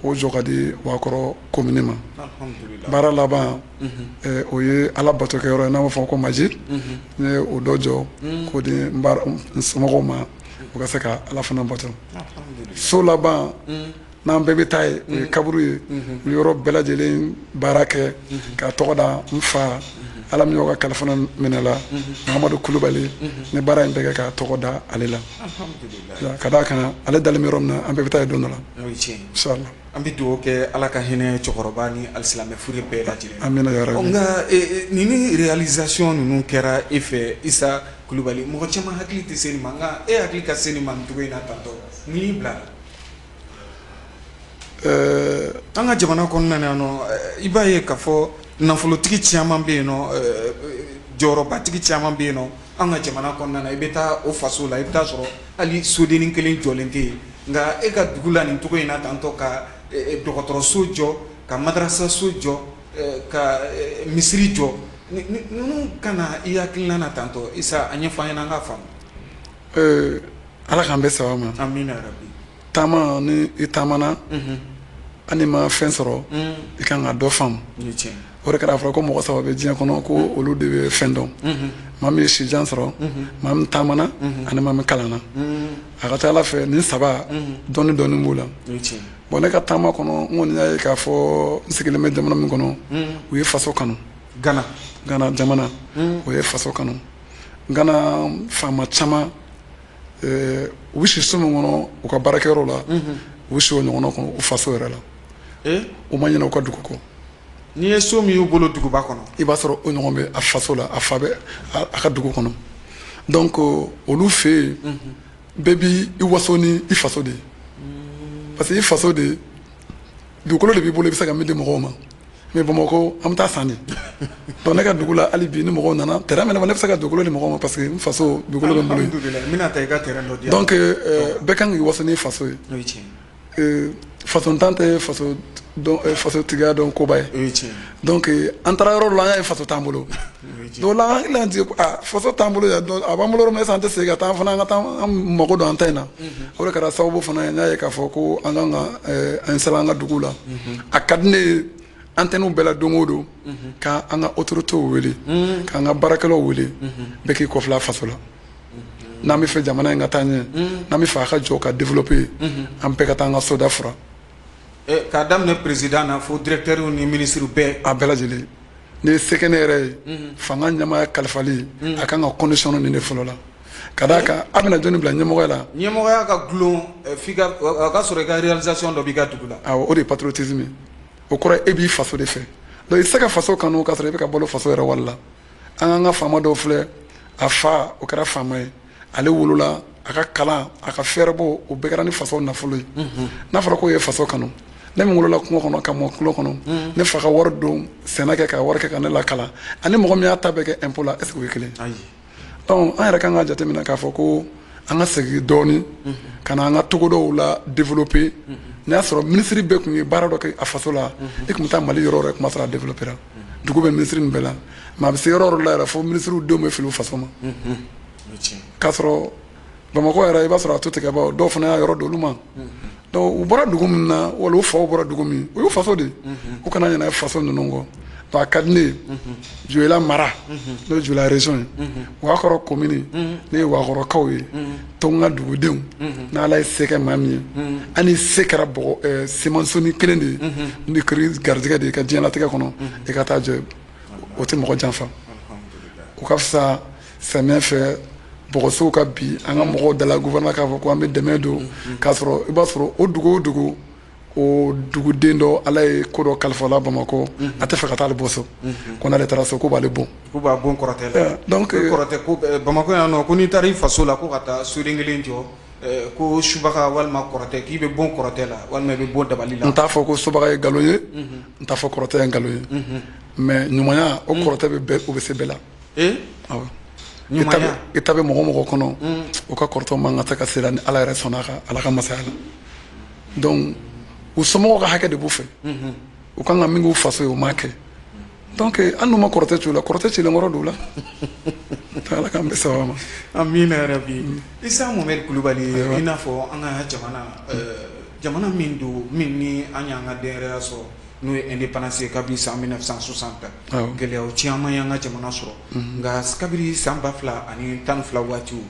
k'o jɔ ka di Wakɔrɔ commune ma. Alhamdulilayi. Baara laban, o ye Ala batokɛyɔrɔ ye, n'an b'a fɔ ko masjid. N ye o dɔ jɔ k'o di n baara n somɔgɔw ma, u ka se ka Ala fana bato. Alhamdulilayi. So laban n'an bɛɛ bɛ taa ye, o ye kaburu ye. U ye yɔrɔ bɛɛ lajɛlen baara kɛ k'a tɔgɔ da n fa, Ala min y'o ka kalifa minɛ la, Mahamadu Kulubali. Ni baara in bɛɛ kɛ k'a tɔgɔ da ale la. Alhamdulilayi. Ka d'a kan ale dalen bɛ yɔrɔ min na, an bɛɛ bɛ taa yen don dɔ la. O ye tiɲɛ ye. Inshallah. An bɛ dugawu kɛ, Ala ka hinɛ cɛkɔrɔba ni alisilamɛ fure bɛɛ lajɛlen. Amina ya rabi. Nka nin ni réalisation ninnu kɛra e fɛ, Isa. Kulubali, mɔgɔ caman hakili tɛ se nin ma, nka e hakili ka se nin ma nin cogo in na tantɔ, mun y'i bila? An ka jamana kɔnɔna na yan nɔ, i b'a ye k'a fɔ nafolotigi caman bɛ yen nɔ, jɔyɔrɔbatigi caman bɛ yen nɔ an ka jamana kɔnɔna na. I bɛ taa o faso la, i bɛ taa sɔrɔ hali sodennin kelen jɔlen tɛ yen. Nka e ka dugu la nin cogo in na tantɔ, ka dɔgɔtɔrɔso jɔ, ka madarasaso jɔ, ka misiri jɔ, ninnu ka na i hakilina na tantɔ. Isa, a ɲɛfɔ an ɲɛna an k'a faamu. Ala k'an bɛɛ saba ma. Amina rabi. Taama, ni i taamana hali n'i ma fɛn sɔrɔ, i kan ka dɔ faamu. O de kɛra a fɔra ko mɔgɔ saba bɛ diɲɛ kɔnɔ ko olu de bɛ fɛn dɔn: maa min ye sijan sɔrɔ, maa min taamana, ani maa min kalanna. A ka ca Ala fɛ, nin saba, dɔɔni dɔɔni b'u la. Bon, ne ka taama kɔnɔ, n kɔni y'a ye k'a fɔ n sigilen bɛ jamana min kɔnɔ, u ye faso kanu. Gana. Gana jamana, o ye faso kanu. Gana faama caman, u bɛ si so min kɔnɔ u ka baarakɛyɔrɔ la, u bɛ si o ɲɔgɔnna kɔnɔ u faso yɛrɛ la. U ma ɲinɛ u ka dugu kɔ. N'i ye so min y'u bolo duguba kɔnɔ, i b'a sɔrɔ o ɲɔgɔn bɛ a faso la, a fa bɛ a ka dugu kɔnɔ. Donc olu fɛ yen, bɛɛ b'i waso ni i faso de ye, parce que i faso de dugukolo de b'i bolo, i bɛ se ka min di mɔgɔw ma. Mais Bamakɔ, an bɛ taa san de. Donc ne ka dugu la, hali bi, ni mɔgɔw nana terrain bɛ ne bolo, ne bɛ se ka dugukolo di mɔgɔw ma, parce que n faso dugukolo bɛ n bolo yen. N bɛna taa i ka terrain dɔ di. Donc bɛɛ kan k'i waso n'i faso ye. O ye tiɲɛ ye. Fasontan tɛ faso dɔn, faso tigiya dɔn koba ye. O ye tiɲɛ ye. Donc an taara yɔrɔ dɔ la, an y'a ye faso t'an bolo. Donc la, an hakili y'an jigin, ah, faso t'an bolo yan. Donc a b'an bolo yɔrɔ min, est-ce que an tɛ segin ka taa an fana, an ka taa an mago don an ta in na? O de kɛra sababu fana ye, n y'a ye k'a fɔ ko an kan ka installer an ka dugu la. A ka di ne ye antenne bɛɛ la don o don ka an ka autorités wele, k'an ka baarakɛlaw wele, bɛɛ k'i kɔfilɛ faso la. N'an bɛ fɛ jamana in ka taa ɲɛ, n'an bɛ fɛ a ka jɔ ka développer, an bɛɛ ka taa an ka soda furan. K'a daminɛ président na fo directeur ni ministre bɛɛ. A bɛɛ lajɛlen. N'i ye se kɛ ne yɛrɛ ye, fanga ɲɛmaaya kalifali, a kan ka condition nin de fɔlɔ la, ka d'a kan a bɛna jɔnni bila ɲɛmɔgɔya la? Ɲɛmɔgɔya ka gulon f'i ka a ka sɔrɔ i ka réalisation dɔ b'i ka dugu la. Awɔ, o de ye patriotisme ye. O kɔrɔ e b'i faso de fɛ. Donc i tɛ se ka faso kanu k'a sɔrɔ i bɛ ka balo faso yɛrɛ wari la. An k'an ka faama dɔw filɛ, a fa o kɛra faama ye, ale wolola, a ka kalan, a ka fɛɛrɛbɔ, o bɛɛ kɛra ni faso nafolo ye. N'a fɔra k'o ye faso kanu, ne min wolola kungo kɔnɔ ka mɔ kungo kɔnɔ, ne fa ka wari don sɛnɛ kɛ ka wari kɛ ka ne lakalan, ani mɔgɔ min y'a ta bɛɛ kɛ impôt la, est ce que o ye kelen ye? Donc an yɛrɛ kan ka jateminɛ k'a fɔ ko an ka segin dɔɔni ka na an ka togodaw la développer. N'a y'a sɔrɔ minisiri bɛɛ tun ye baara dɔ kɛ a faso la, i tun bɛ taa Mali yɔrɔ o yɔrɔ, i tun b'a sɔrɔ a développer la. Dugu bɛ minisiri nin bɛɛ la, mais a bɛ se yɔrɔ o yɔrɔ la yɛrɛ, fo minisiriw denw bɛ fili u faso ma. K'a sɔrɔ Bamakɔ yɛrɛ, i b'a sɔrɔ a tu tigɛbaw dɔw fana y'a yɔrɔ d'olu ma. Donc u bɔra dugu min na, wala u faw bɔra dugu min, o y'u faso de ye. U kana ɲinɛ faso ninnu kɔ. Donc a ka di ne ye, Joyila mara, n'o ye Joyila région ye, Wakɔrɔ commune, ne ye Wakɔrɔkaw ye, to n ka dugudenw, n'Ala ye se kɛ maa min ye, hali ni se kɛra bɔgɔ simansoni kelen de ye, ni kiri garijɛgɛ de ye ka diɲɛlatigɛ kɔnɔ, i ka taa jɔ, o tɛ mɔgɔ janfa. O ka fisa samiya fɛ bɔgɔsow ka bi an ka mɔgɔw dala, gouvernement k'a fɔ ko an bɛ dɛmɛ don, k'a sɔrɔ i b'a sɔrɔ o dugu o dugu, o duguden dɔ, Ala ye ko dɔ kalifa la Bamakɔ, a tɛ fɛ ka taa ale bɔ so, ko n'ale taara so ko b'ale bon. Ko b'a bon kɔrɔtɛ la. Donc kɔrɔtɛ ko Bamakɔ yan nɔ, ko n'i taara i faso la ko ka taa soden kelen jɔ, ko subaga walima kɔrɔtɛ, k'i bɛ bon kɔrɔtɛ la walima i bɛ bon dabali la. N t'a fɔ ko subaga ye nkalon ye, n t'a fɔ kɔrɔtɛ ye nkalon ye, mais ɲumanya o kɔrɔtɛ bɛ bɛɛ, o bɛ se bɛɛ la. Awɔ. I ta bɛ mɔgɔ mɔgɔ kɔnɔ, o ka kɔrɔtɛ man ka se ka se la ni Ala yɛrɛ sɔnna a ka Ala ka masaya la. Donc u somɔgɔw ka hakɛ de b'u fɛ, u kan ka min k'u faso ye, u m'a kɛ. Donc hali n'u ma kɔrɔtɛ ci u la, kɔrɔtɛ cilen kɔrɔ don u la. Ala k'an bɛɛ sababa ma. Amina yarabi. Isa Mohamed Kulubali, i n'a fɔ an ka jamana, jamana min don, min ni an y'an ka denyɛrɛya sɔrɔ, n'o ye indépendance ye kabini san 1960, gɛlɛyaw caman y'an ka jamana sɔrɔ. Nka kabini san 2012 waatiw,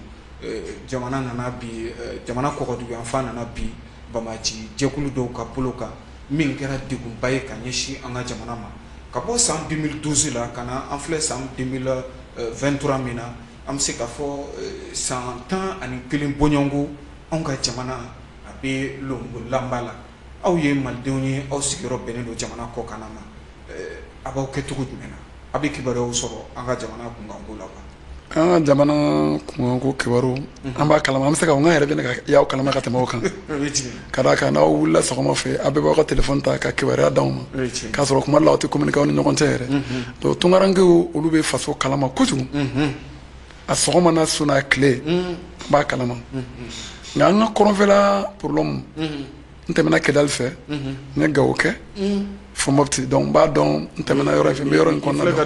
jamana nana bi, jamana kɔgɔduguyanfan nana bi banbaanci jɛkulu dɔw ka bolo kan, min kɛra degunba ye ka ɲɛsin an ka jamana ma. Ka bɔ san 2012 la ka na an filɛ san 2023 min na, an bɛ se k'a fɔ san 11 bɔɲɔgɔnko, anw ka jamana a bɛ lonbolanba la. Aw ye malidenw ye, aw sigiyɔrɔ bɛnnen don jamana kɔkan ma, a b'aw kɛ cogo jumɛn na? A bɛ kibaruyaw sɔrɔ an ka jamana kunkanko la wa? An ka jamana kunkanko kibaru, an b'a kalama, an bɛ se ka n yɛrɛ bɛ ka y'aw kalama ka tɛmɛ o kan, ka d'a kan n'aw wulila sɔgɔma fɛ, aw bɛɛ b'aw ka téléphone ta ka kibaruya d'aw ma, k'a sɔrɔ kuma dɔ la aw tɛ communiquer aw ni ɲɔgɔn cɛ yɛrɛ. Donc tunkarankew, olu bɛ faso kalama kojugu, a sɔgɔma n'a su n'a tile, an b'a kalama. Nka an ka kɔrɔnfɛla problème, n tɛmɛna Kidali fɛ, n ye Gawo kɛ fo Mopti, donc n b'a dɔn, n tɛmɛna yɔrɔ in fɛ, n bɛ yɔrɔ in kɔnɔna dɔn. Ka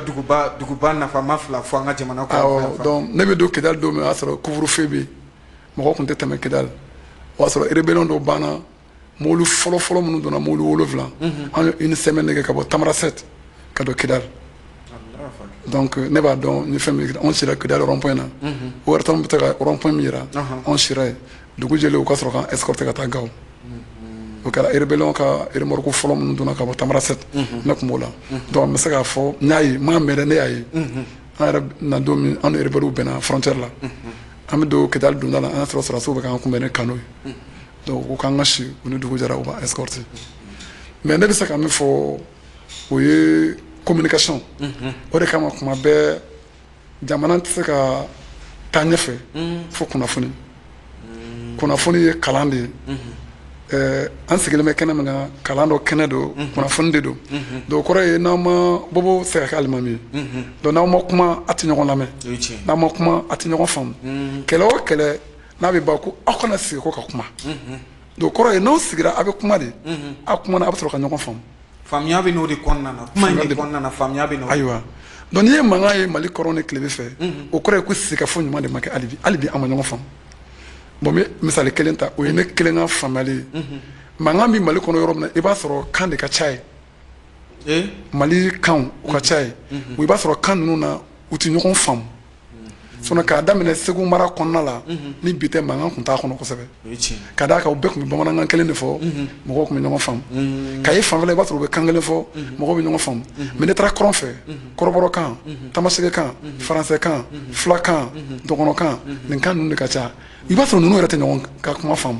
duguba nafama fila fɔ an ka jamana kɔnɔ. Awɔ, donc ne bɛ don Kidali don min, o y'a sɔrɔ couvre-feu bɛ yen, mɔgɔ tun tɛ tɛmɛ Kidali. O y'a sɔrɔ rébellion dɔ banna, mobili fɔlɔ fɔlɔ minnu donna, mobili 7, an ye une semaine de kɛ ka bɔ Tamarasɛti ka don Kidali. Donc ne b'a dɔn ni fɛn min, anw sira Kidali rond point na, o yɛrɛ bɛ ka rond point min yira, anw sira yen. Dugu jɛlen, u ka sɔrɔ k'an escorter ka taa Gawo. O kɛra rébellion ka remorque fɔlɔ minnu donna ka bɔ Tamarasɛti, ne tun b'o la. Donc n bɛ se k'a fɔ n y'a ye, n m'a mɛn dɛ, ne y'a ye. An yɛrɛ na don min, an ni rebelles bɛnna frontière la, an bɛ don Kidali donda la, an y'a sɔrɔ sɔrɔdasiw bɛ k'an kunbɛn ni canot ye. Donc u ko k'an ka si, u ni dugu jɛra, u b'an escorter. Mais ne bɛ se ka min fɔ, o ye communication. O de kama kuma bɛɛ, jamana tɛ se ka taa ɲɛfɛ fo kunnafoni. Kunnafoni ye kalan de ye. An sigilen bɛ kɛnɛ min kan, kalan dɔ kɛnɛ don, kunnafoni de don. Donc o kɔrɔ ye, n'aw ma bobo se ka kɛ alimami ye, donc n'aw ma kuma, a tɛ ɲɔgɔn lamɛn, n'aw ma kuma, a tɛ ɲɔgɔn faamu. Kɛlɛ o kɛlɛ n'a bɛ ban, ko aw kana sigi ko ka kuma. Donc o kɔrɔ ye, n'aw sigira, a bɛ kuma de, aw kumana, a bɛ sɔrɔ ka ɲɔgɔn faamu. Faamuya bɛ n'o de kɔnɔna na, kuma in de kɔnɔna na, faamuya bɛ n'o. Ayiwa, donc n'i ye mankan ye Mali kɔrɔn ni tilebin fɛ, o kɔrɔ ye ko sigikafɔ ɲuman de ma kɛ hali bi. Hali bi an ma ɲɔgɔn faamu. Bon, n bɛ misali kelen ta, o ye ne kelen ka faamuyali ye. Mankan bɛ Mali kɔnɔ yɔrɔ min na, i b'a sɔrɔ kan de ka ca ye. Mali kanw u ka ca ye, i b'a sɔrɔ kan ninnu na, u tɛ ɲɔgɔn faamu. Sinon k'a daminɛ Segu mara kɔnɔna la ni bi tɛ, mankan tun t'a kɔnɔ kosɛbɛ, ka d'a kan u bɛɛ tun bɛ bamanankan kelen de fɔ, mɔgɔw tun bɛ ɲɔgɔn faamu. Kayi fanfɛla, i b'a sɔrɔ u bɛ kan kelen fɔ, mɔgɔw bɛ ɲɔgɔn faamu. Mais n'i taara kɔrɔn fɛ, kɔrɔbɔrɔkan, tamasɛkikan, faransɛkan, fulakan, dɔgɔnɔkan, nin kan ninnu de ka ca. I b'a sɔrɔ ninnu yɛrɛ tɛ ɲɔgɔn ka kuma faamu.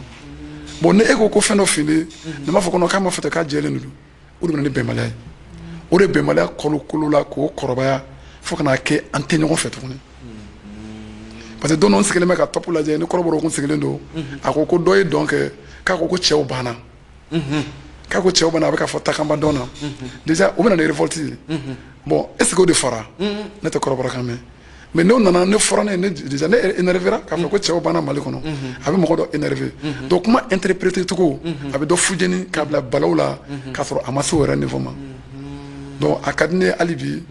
Bon, ni e ko ko fɛn dɔ fili, nin b'a fɔ ko k'a ma fɔ ten, k'a jɛlen don. O de bɛ na ni bɛnbaliya ye. O de bɛnbaliya kolo la k'o kɔrɔbaya fo ka n'a kɛ an tɛ ɲɔgɔn fɛ tuguni. Parce que don dɔ, n sigilen bɛ ka top lajɛ ni kɔrɔbɔrɔw kun sigilen don, a ko ko dɔ ye dɔn kɛ, k'a ko ko cɛw banna, k'a ko cɛw banna, a bɛ ka fɔ takamba dɔn na déjà, o bɛ na ni révolte ye. Bon, est ce que o de fɔra? Ne tɛ kɔrɔbɔrɔkan mɛn, mais n'o nana ne fɔra ne déjà, ne énervé k'a fɔ ko cɛw banna Mali kɔnɔ, a bɛ mɔgɔ dɔ énervé. Donc kuma interpréter cogo, a bɛ dɔ fujeni k'a bila balaw la, k'a sɔrɔ a ma se o yɛrɛ niveau ma. Donc a ka di ne ye hali bi,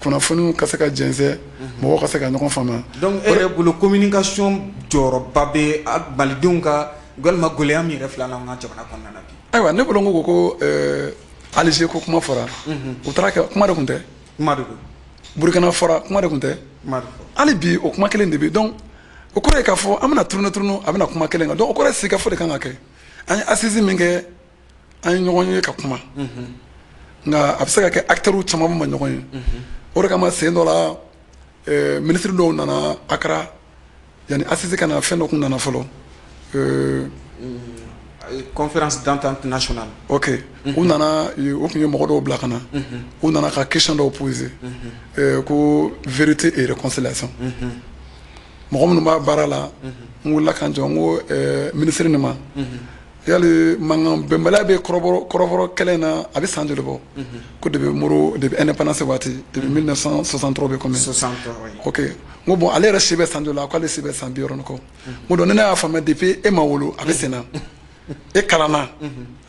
kunnafoniw ka se ka jɛnsɛn, mɔgɔw ka se ka ɲɔgɔn faamuya. Donc e yɛrɛ bolo, communication jɔyɔrɔba bɛ malidenw ka walima gɛlɛya min yɛrɛ filɛ an ka jamana kɔnɔna na bi? Ayiwa, ne bolo, n ko ko Alger ko kuma fɔra, u taara kɛ kuma de tun tɛ. Kuma de don. Burukina fɔra, kuma de tun tɛ. Hali bi o kuma kelen de bɛ. Donc o kɔrɔ ye k'a fɔ an bɛna tourner tourner, a bɛna kuma kelen kan. Donc o kɔrɔ ye sigikafɔ de kan ka kɛ. An ye assise min kɛ, an ye ɲɔgɔn ye ka kuma, nka a bɛ se ka kɛ acteurs caman ma ɲɔgɔn ye. O de kama sen dɔ la, ministre dɔw nana Akara yanni assise ka na, fɛn dɔ kun nana fɔlɔ. Conférence d'entente nationale. Ok, u nana, u tun ye mɔgɔ dɔw bila ka na, u nana ka question dɔw poser, ko vérité et réconciliation. Mɔgɔ minnu b'a baara la, n wulila ka n jɔ, n ko ministre nin ma, yali mankan bɛnbaliya bɛ kɔrɔbɔrɔ kɛlɛ in na, a bɛ san joli bɔ? Ko depuis Moro, depuis indépendance waati, depuis 1963 bɛ combien? 63, oui. Ok, n ko bon, ale yɛrɛ si bɛ san joli la? K'ale si bɛ san 60 ni kɔ. N ko donc ni ne y'a faamuya, depuis e ma wolo a bɛ sen na, e kalanna,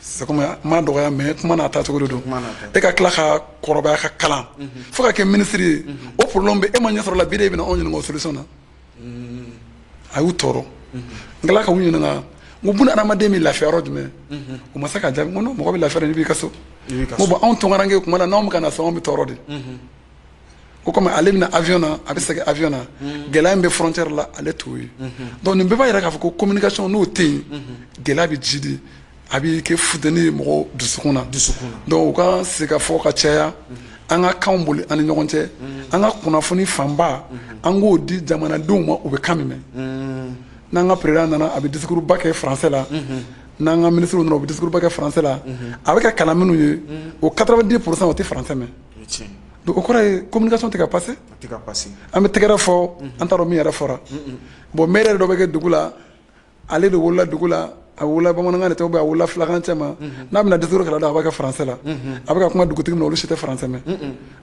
c'est comme n m'a dɔgɔya, mais kuma n'a taacogo de don. E ka tila ka kɔrɔbaya ka kalan fo ka kɛ ministre ye, o problème bɛ e ma ɲɛ sɔrɔ la, bi de e bɛna anw ɲininka o solution na. A y'u tɔɔrɔ. N tilala ka u ɲininka, n ko buna hadamaden bɛ lafiya yɔrɔ jumɛn? U ma se ka jaabi. N ko non, mɔgɔ bɛ lafiya n'i b'i ka so. N ko bon, anw tunkaranke kuma la, n'anw bɛ ka na so, anw bɛ tɔɔrɔ de. Ko komi ale bɛna avion na, a bɛ segin avion na, gɛlɛya min bɛ frontière la, ale t'o ye. Donc nin bɛɛ b'a yira k'a fɔ ko communication n'o tɛ yen, gɛlɛya bɛ jidi, a bɛ kɛ funteni ye mɔgɔw dusukun na. Donc u ka sigikafɔ ka caya, an ka kanw boli an ni ɲɔgɔn cɛ, an ka kunnafoni fanba, an k'o di jamanadenw ma, u bɛ kan min mɛn. N'an ka président nana, a bɛ discours ba kɛ français la. N'an ka ministre nana, u bɛ discours ba kɛ français la. A bɛ ka kalan minnu ye, o 90 %, o tɛ français mɛn. Donc o kɔrɔ ye communication tɛ ka passer. A tɛ ka passer. An bɛ tɛgɛrɛ fɔ, an t'a dɔn min yɛrɛ fɔra. Bon, maire yɛrɛ dɔ bɛ kɛ dugu la, ale de wolola dugu la, a wolola bamanankan de tɛ, ou bien a wolola filakan cɛ ma. N'a bɛna discours kɛ la, a b'a kɛ français la. A bɛ ka kuma dugutigi min na, olu si tɛ français mɛn.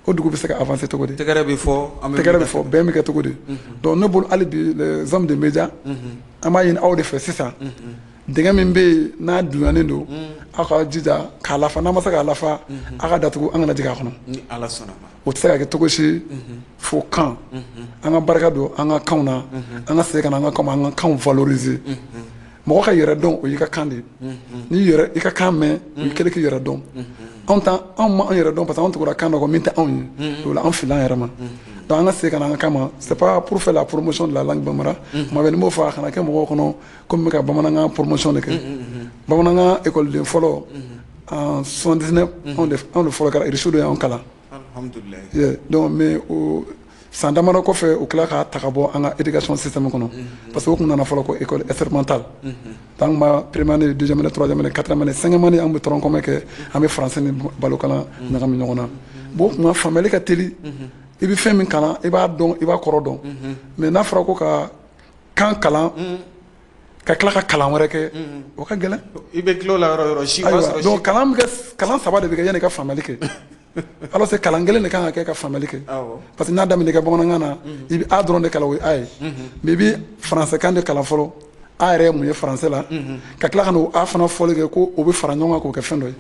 O dugu bɛ se ka avancer cogo di? Tɛgɛrɛ bɛ fɔ, an bɛ Tɛgɛrɛ bɛ fɔ, bɛn bɛ kɛ cogo di? Donc ne bolo, hali bi, les hommes de médias, an b'a ɲini aw de fɛ sisan. Dingɛ min bɛ yen n'a dunyanen don, aw ka jija k'a lafa. N'a ma se k'a lafa, aw ka datugu, an kana jigin a kɔnɔ. Ni Ala sɔnna ma. O tɛ se ka kɛ cogo si fo kan an ka barika don an ka kanw na, an ka segin ka na an ka kanw ma, an ka kanw valoriser. Mɔgɔ ka yɛrɛ dɔn, o y'i ka kan de ye. N'i yɛrɛ i ka kan mɛn, o y'i kɛlen k'i yɛrɛ dɔn. Anw ta, anw ma an yɛrɛ dɔn parce que anw tugura kan dɔ kɔ min tɛ anw ye. O la, an filila an yɛrɛ ma. Donc an ka segin ka na an ka kan ma. C'est pas pour faire la promotion de la langue bambara. Tuma bɛɛ ni m'o fɔ, a kana kɛ mɔgɔw kɔnɔ komi n bɛ ka bamanankan promotion de kɛ. Bamanankan école fɔlɔ en 79, anw de fɔlɔ kɛra, Irisiw de y'anw kalan. Alhamdulilayi. Yeah, donc mais o san damadɔ kɔfɛ, u tila k'a ta ka bɔ an ka éducation système kɔnɔ, parce que o tun nana fɔlɔ ko école expérimentale. Donc an b'a première année, deuxième année, troisième année, quatrième année, cinquième année, an bɛ tronc commun kɛ, an bɛ français ni balokalan ɲagami ɲɔgɔn na. Bon, o tuma faamuyali ka teli. I bɛ fɛn min kalan, i b'a dɔn, i b'a kɔrɔ dɔn. Mais n'a fɔra ko ka kan kalan, ka tila ka kalan wɛrɛ kɛ, o ka gɛlɛn. I bɛ tila o la yɔrɔ o yɔrɔ si b'a Ayiwa, sɔrɔ. Donc kalan bɛ kɛ, kalan saba de bɛ kɛ yanni i ka faamuyali kɛ, alors c'est kalan kelen de kan ka kɛ ka faamuyali kɛ. Parce que n'a daminɛ kɛ bamanankan na, i bɛ a dɔrɔn de kalan, o ye a ye. Mais i bɛ français kan de kalan fɔlɔ, a yɛrɛ ye mun ye français la, ka tila ka n'o a fana fɔli kɛ ko o bɛ fara ɲɔgɔn kan k'o kɛ fɛn dɔ ye.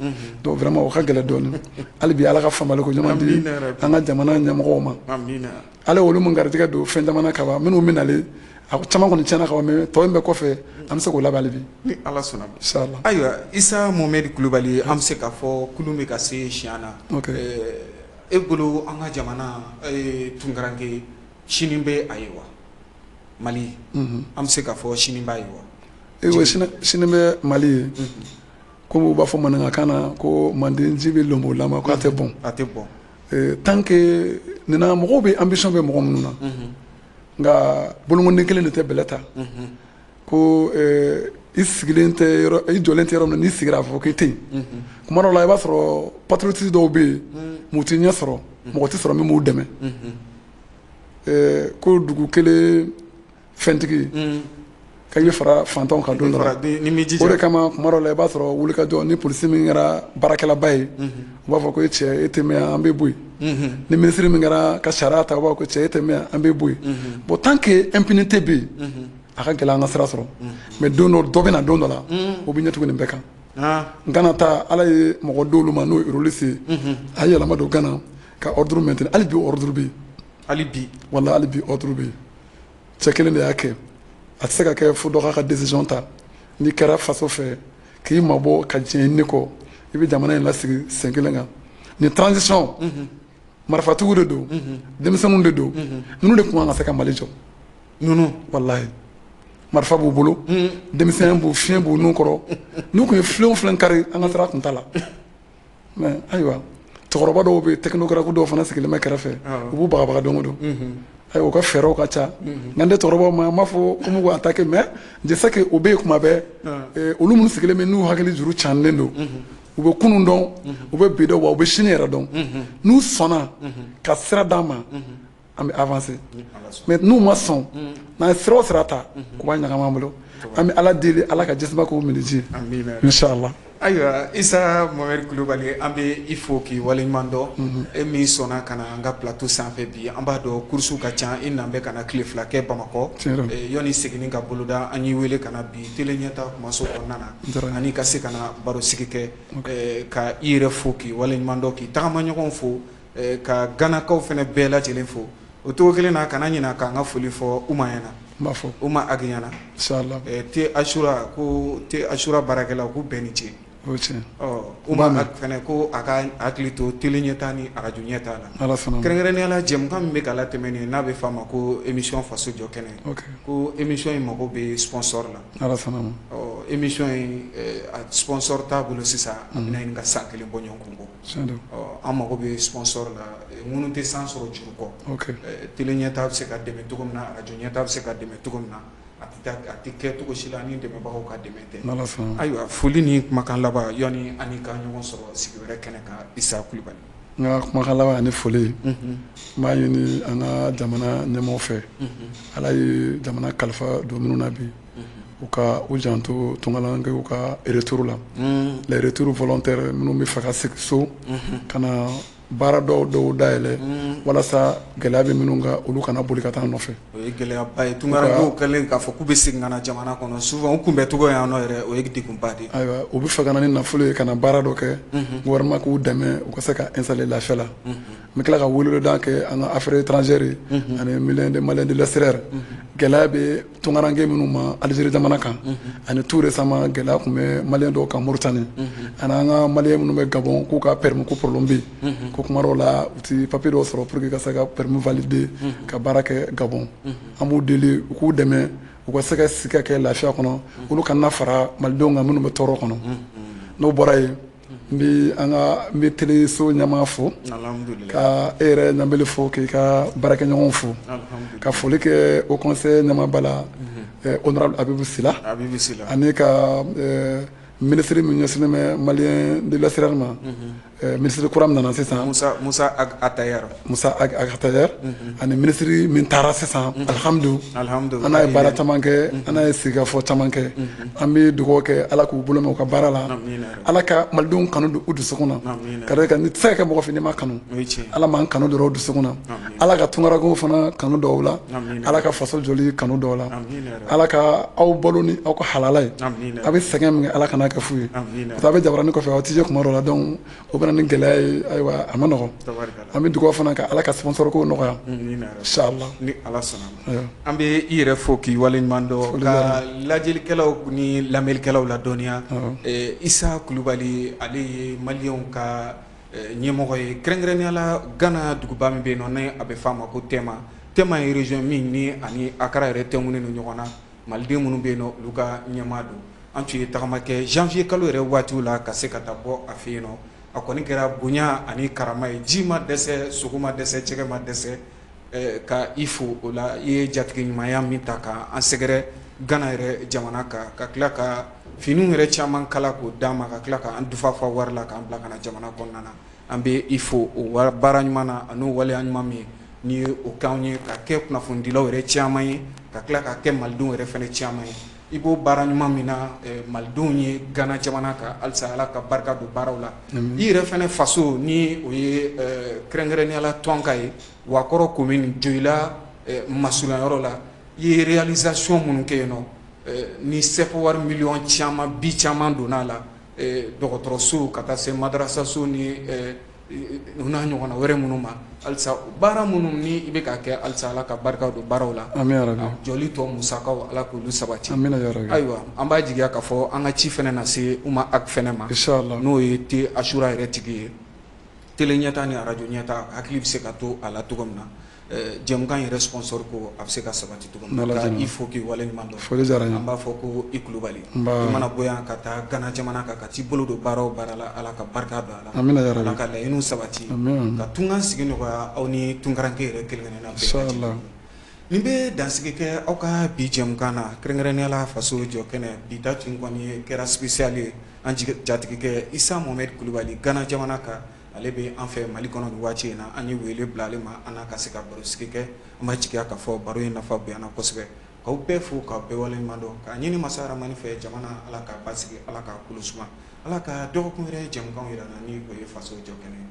Donc vraiment, o ka gɛlɛn dɔɔnin. Hali bi, Ala ka faamuyali ko ɲuman di Amina yarabi. an ka jamana ɲɛmɔgɔw ma. Amina. Ala ye olu mun garijɛgɛ don fɛn caman na kaban, minnu bɛ nalen, a caman kɔni tiɲɛna kaban, mais tɔ in bɛ kɔfɛ, an bɛ se k'o labɛn hali bi. Ni Ala sɔnna ma. Inchallah. Ayiwa, Isa Mohamɛdi Kulubali, an bɛ se k'a fɔ kulun bɛ ka se siɲɛ na. E bolo, an ka jamana tunkaranke sini bɛ a ye wa? Mali, an bɛ se k'a fɔ sini b'a ye wa? Ewa, sini bɛ Mali ye. Komi u b'a fɔ maninkakan na ko manden ji bɛ lonbolama, k'a tɛ bɔn. A tɛ bɔn. Tant que nin mɔgɔw bɛ, ambition bɛ mɔgɔ minnu na, nka bolonkɔnden kelen de tɛ bɛlɛ ta. Ko i sigilen tɛ yɔrɔ, i jɔlen tɛ yɔrɔ min na, n'i sigira, a fɔ k'i tɛ yen. Kuma dɔw la, i b'a sɔrɔ patriotisme dɔw bɛ yen, m'u tɛ ɲɛ sɔrɔ, mɔgɔ tɛ sɔrɔ min b'u dɛmɛ. Ko dugu kelen fɛntigi ka i bɛ fara fantanw kan don dɔ la. Ni m'i jija. O de kama, kuma dɔw la, i b'a sɔrɔ wulikajɔ ni polisi min kɛra baarakɛlaba ye, u b'a fɔ ko e cɛ, e tɛ mɛn yan, an bɛ bɔ yen. Ni minisiri min kɛra ka sariya ta, u b'a fɔ ko cɛ, e tɛ mɛn yan, an bɛ bɔ yen. Bon, tant que impunité bɛ yen, a ka gɛlɛn an ka sira sɔrɔ. Mais don dɔ, dɔ bɛ na don dɔ la, o bɛ ɲɛ tugun nin bɛɛ kan. Gana ta, Ala ye mɔgɔ d'olu ma, n'o ye Rawlings ye. A ye yɛlɛma don Gana ka ordre maintenir. Hali bi, ordre bɛ yen. Hali bi. Wala, hali bi, ordre bɛ yen. Cɛ kelen de y'a kɛ, a tɛ se ka kɛ fo dɔ k'a ka décision ta. N'i kɛra faso fɛ, k'i mabɔ ka diɲɛ ne kɔ, i bɛ jamana in lasigi sen kelen kan. Nin transition, marifatigiw de don, denmisɛnninw de don, ninnu de tun kan ka se ka Mali jɔ. Ninnu. Walahi, marifa b'u bolo, denmisɛnya b'u, fiɲɛ b'u nun kɔrɔ. N'u tun ye filen o filen kari, an ka sira tun t'a la. Mais ayiwa, cɛkɔrɔba dɔw bɛ yen, technocrate dɔw fana sigilen bɛ kɛrɛfɛ, u b'u bagabaga don o don. Ayiwa, u ka fɛɛrɛw ka ca. Nka n tɛ cɛkɔrɔbaw ma, n b'a fɔ ko m'u k'u attaquer, mais je sais que o bɛ yen kuma bɛɛ. Olu minnu sigilen bɛ, n'u hakili juru canilen don, u bɛ kunun dɔn, u bɛ bi dɔn, wa u bɛ sini yɛrɛ dɔn. N'u sɔnna ka sira d'an ma, an bɛ avancer. Mais n'u ma sɔn, n'an ye sira o sira ta, u b'a ɲagami an bolo. An bɛ Ala deli, Ala ka jisuma k'u miniji ye. Amina. Inshallah. Ayiwa, Isa Mohamɛdi Kulubali, an bɛ i fo k'i waleɲuman dɔn, e min sɔnna ka na an ka plateau sanfɛ bi. An b'a dɔn courses ka ca, i nan bɛ ka na tile 2 kɛ Bamakɔ. Tiɲɛ don. Yanni seginni ka boloda, an y'i wele ka na bi Télé Ɲɛta kumaso kɔnɔna na Diyara n ye. ani ka se ka na baro sigi kɛ, ka i yɛrɛ fo k'i waleɲuman dɔn, k'i tagamaɲɔgɔnw fo, ka Ganakaw fana bɛɛ lajɛlen fo. O cogo kelen na, kana ɲina k'an ka foli fɔ Uma ɲɛna. N b'a fɔ. Uma Agi ɲɛna. Inshallah. Te Asura, ko Te Asura baarakɛlaw k'u bɛɛ ni ce. O ye tiɲɛ. Ɔ, N b'a Uma mɛn. Agi fana ko a ka hakili to Télé Ɲɛta ni arajo Ɲɛta la. Ala sɔnna ma. Kɛrɛnkɛrɛnnenya la, jɛmukan min bɛ ka latɛmɛ nin ye, n'a bɛ f'a ma ko émission Faso jɔ kɛnɛ, ko émission in mago bɛ sponsor la. Ala sɔnna ma. Ɔ, émission in, a sponsor t'a bolo sisan, a bɛna ɲini ka san kelen bɔ ɲɔgɔn kun bɔ. Tiɲɛ don. Ɔ, an mago bɛ sponsor la, minnu tɛ san sɔrɔ juru kɔ. Télé Ɲɛta bɛ se ka dɛmɛ cogo min na, arajo Ɲɛta bɛ se ka dɛmɛ cogo min na, a tɛ taa, a tɛ kɛ cogo si la ni dɛmɛbagaw ka dɛmɛ tɛ. N'Ala sɔnna ma. Ayiwa, foli ni kumakan laban, yanni an ka ɲɔgɔn sɔrɔ sigi wɛrɛ kɛnɛ kan, Isa Kulubali. N ka kumakan laban ani foli, n b'a ɲini an ka jamana ɲɛmɔgɔ fɛ, Ala ye jamana kalifa don minnu na bi, u ka u janto tunkarankew ka retour la, les retours volontaires, minnu bɛ fɛ ka segin so ka na baara dɔw dayɛlɛ, walasa gɛlɛya bɛ minnu kan, olu kana boli ka taa nɔfɛ. O ye gɛlɛyaba ye. Tunkarankew kɛlen k'a fɔ k'u bɛ segin ka na jamana kɔnɔ, souvent u kunbɛcogo yan nɔ yɛrɛ, o ye degunba de ye. Ayiwa, u bɛ fɛ ka na ni nafolo ye ka na baara dɔ kɛ, gouvernement k'u dɛmɛ u ka se ka installer lafiya la. N bɛ tila ka weleweledan kɛ an ka affaires étrangères ye ani millions de Maliens de l'extérieur. Gɛlɛya bɛ tunkaranke minnu ma Algérie jamana kan, ani tout récemment gɛlɛya tun bɛ Malien dɔw kan Mauritanie, ani an ka Malien minnu bɛ Gabon, k'u ka permis ko problème bɛ yen, ko kuma dɔw la u ti papier dɔw sɔrɔ pour que ka se ka permis valider ka baara kɛ Gabon. An b'u deli u k'u dɛmɛ u ka se ka sigi ka kɛ lafiya kɔnɔ, olu kana fara malidenw kan minnu bɛ tɔɔrɔ kɔnɔ. N'o bɔra yen, n bɛ an ka n bɛ teleso ɲɛmaa fo, ka e yɛrɛ Ɲanbele fo, k'i ka baarakɛɲɔgɔnw fo, ka foli kɛ Haut Conseil ɲɛmaaba la, honorable Abibu Sila, ani ka minisiri min ɲɛsinnen bɛ Malien de l'extérieur ma, minisiri kura min nana sisan. Musa Ag Attaher. Musa Ag Attaher, ani minisiri min taara sisan, Alhamdu, an n'a ye baara caman kɛ, an n'a ye sigikafɔ caman kɛ. An bɛ dugawu kɛ, Ala k'u bolo mɛn u ka baara la, Ala ka malidenw kanu don u dusukun na, ka d'a kan ni tɛ se ka kɛ mɔgɔ fɛ n'i ma kanu. Ala m'an kanu don u dusukun na, Ala ka tunkarankew fana kanu dɔw la, Ala ka faso jɔli kanu dɔw la, Ala ka aw balo ni aw ka halala ye. A bɛ sɛgɛn min kɛ, Ala kana kɛ fu ye, parce que a bɛ jabarani kɔfɛ, aw tɛ se kuma dɔ la, donc o bɛ na ni gɛlɛya ye. Ayiwa, a ma nɔgɔn. An bɛ dugawu fana ka Ala ka sponsor ko nɔgɔya, inchallah. Ni Ala sɔnna. An bɛ i yɛrɛ fo k'i waleɲuman dɔn, ka lajɛlikɛlaw ni lamɛnnikɛlaw ladɔnniya, Isa Kulubali, ale ye maliyɛnw ka ɲɛmɔgɔ ye, kɛrɛnkɛrɛnnenya la Gana duguba min bɛ yen nɔ, ni a bɛ f'a ma ko Tema. Tema ye région min ni ani Akara yɛrɛ tɛnkunnen don ɲɔgɔn na. Maliden minnu bɛ yen nɔ, olu ka ɲɛmaa don. An tun ye tagama kɛ janvier kalo yɛrɛ waatiw la ka se ka taa bɔ a fɛ yen nɔ. A kɔni kɛra bonya ani karama ye, ji ma dɛsɛ, sogo ma dɛsɛ, cɛgɛ ma dɛsɛ. Ka i fo o la, i ye jatigi ɲumanya min ta ka an sɛgɛrɛ Gana yɛrɛ jamana kan, ka tila ka finiw yɛrɛ caman kala k'o d'an ma, ka tila ka an dufa fa wari la k'an bila ka na jamana kɔnɔna na. An bɛ i fo o baara ɲuman na, ani waleya ɲuman min ye n'i ye o k'anw ye, ka kɛ kunnafonidilaw yɛrɛ caman ye, ka tila ka kɛ malidenw yɛrɛ fana caman ye. I b'o baara ɲuman min na malidenw ye Gana jamana kan, halisa Ala ka barika don baaraw la. I yɛrɛ fana faso, ni o ye kɛrɛnkɛrɛnnenya la Tɔnka ye, Wakɔrɔ commune, Joyila masurunyayɔrɔ la, i ye réalisation minnu kɛ yen nɔ, ni CFA wari miliyɔn caman bi caman donna a la, dɔgɔtɔrɔso ka taa se madarasaso ni n'a ɲɔgɔnna wɛrɛ minnu ma, halisa baara minnu ni i bɛ ka kɛ, halisa Ala ka barika don baaraw la, jɔli tɔ musakaw, Ala k'olu sabati. Ayiwa, an b'a jigiya k'a fɔ an ka ci fana na se Uma Ag fana ma, n'o ye te Asura yɛrɛ tigi ye. Télé ɲɛta ni arajo ɲɛta hakili bɛ se ka to a la cogo min na, jɛmukan yɛrɛ sponsor ko a bɛ se ka sabati cogo min na. I fo k'i waleɲuman dɔn. An b'a fɔ ko i Kulubali, i mana bɔ yan ka taa Gana jamana kan, ka t'i bolo don baara o baara la, Ala ka barika don a la, Ala ka laɲiniw sabati, ka tunkan sigi nɔgɔya aw ni tunkaranke yɛrɛ kelen kelenna bɛɛ. Nin bɛ dansigi kɛ aw ka bi jɛmukan na, kɛrɛnkɛrɛnnenya la faso jɔ kɛnɛ. Bi ta tun kɔni kɛra spécial ye. An jatigikɛ Isa Mohamɛdi Kulubali, Gana jamana kan, ale bɛ an fɛ Mali kɔnɔ nin waati in na. An ye wele bila ale ma, an n'a ka se ka baro sigi kɛ. An b'a jigiya k'a fɔ baro in nafa bonyana kosɛbɛ. K'aw bɛɛ fo, k'aw bɛɛ waleɲuman dɔn, k'a ɲini masa Rahamani fɛ, jamana Ala k'a basigi, Ala k'a kolo suma, Ala ka dɔgɔkun wɛrɛ jɛmukan jira an na, ni o ye faso jɔ kɛnɛ ye.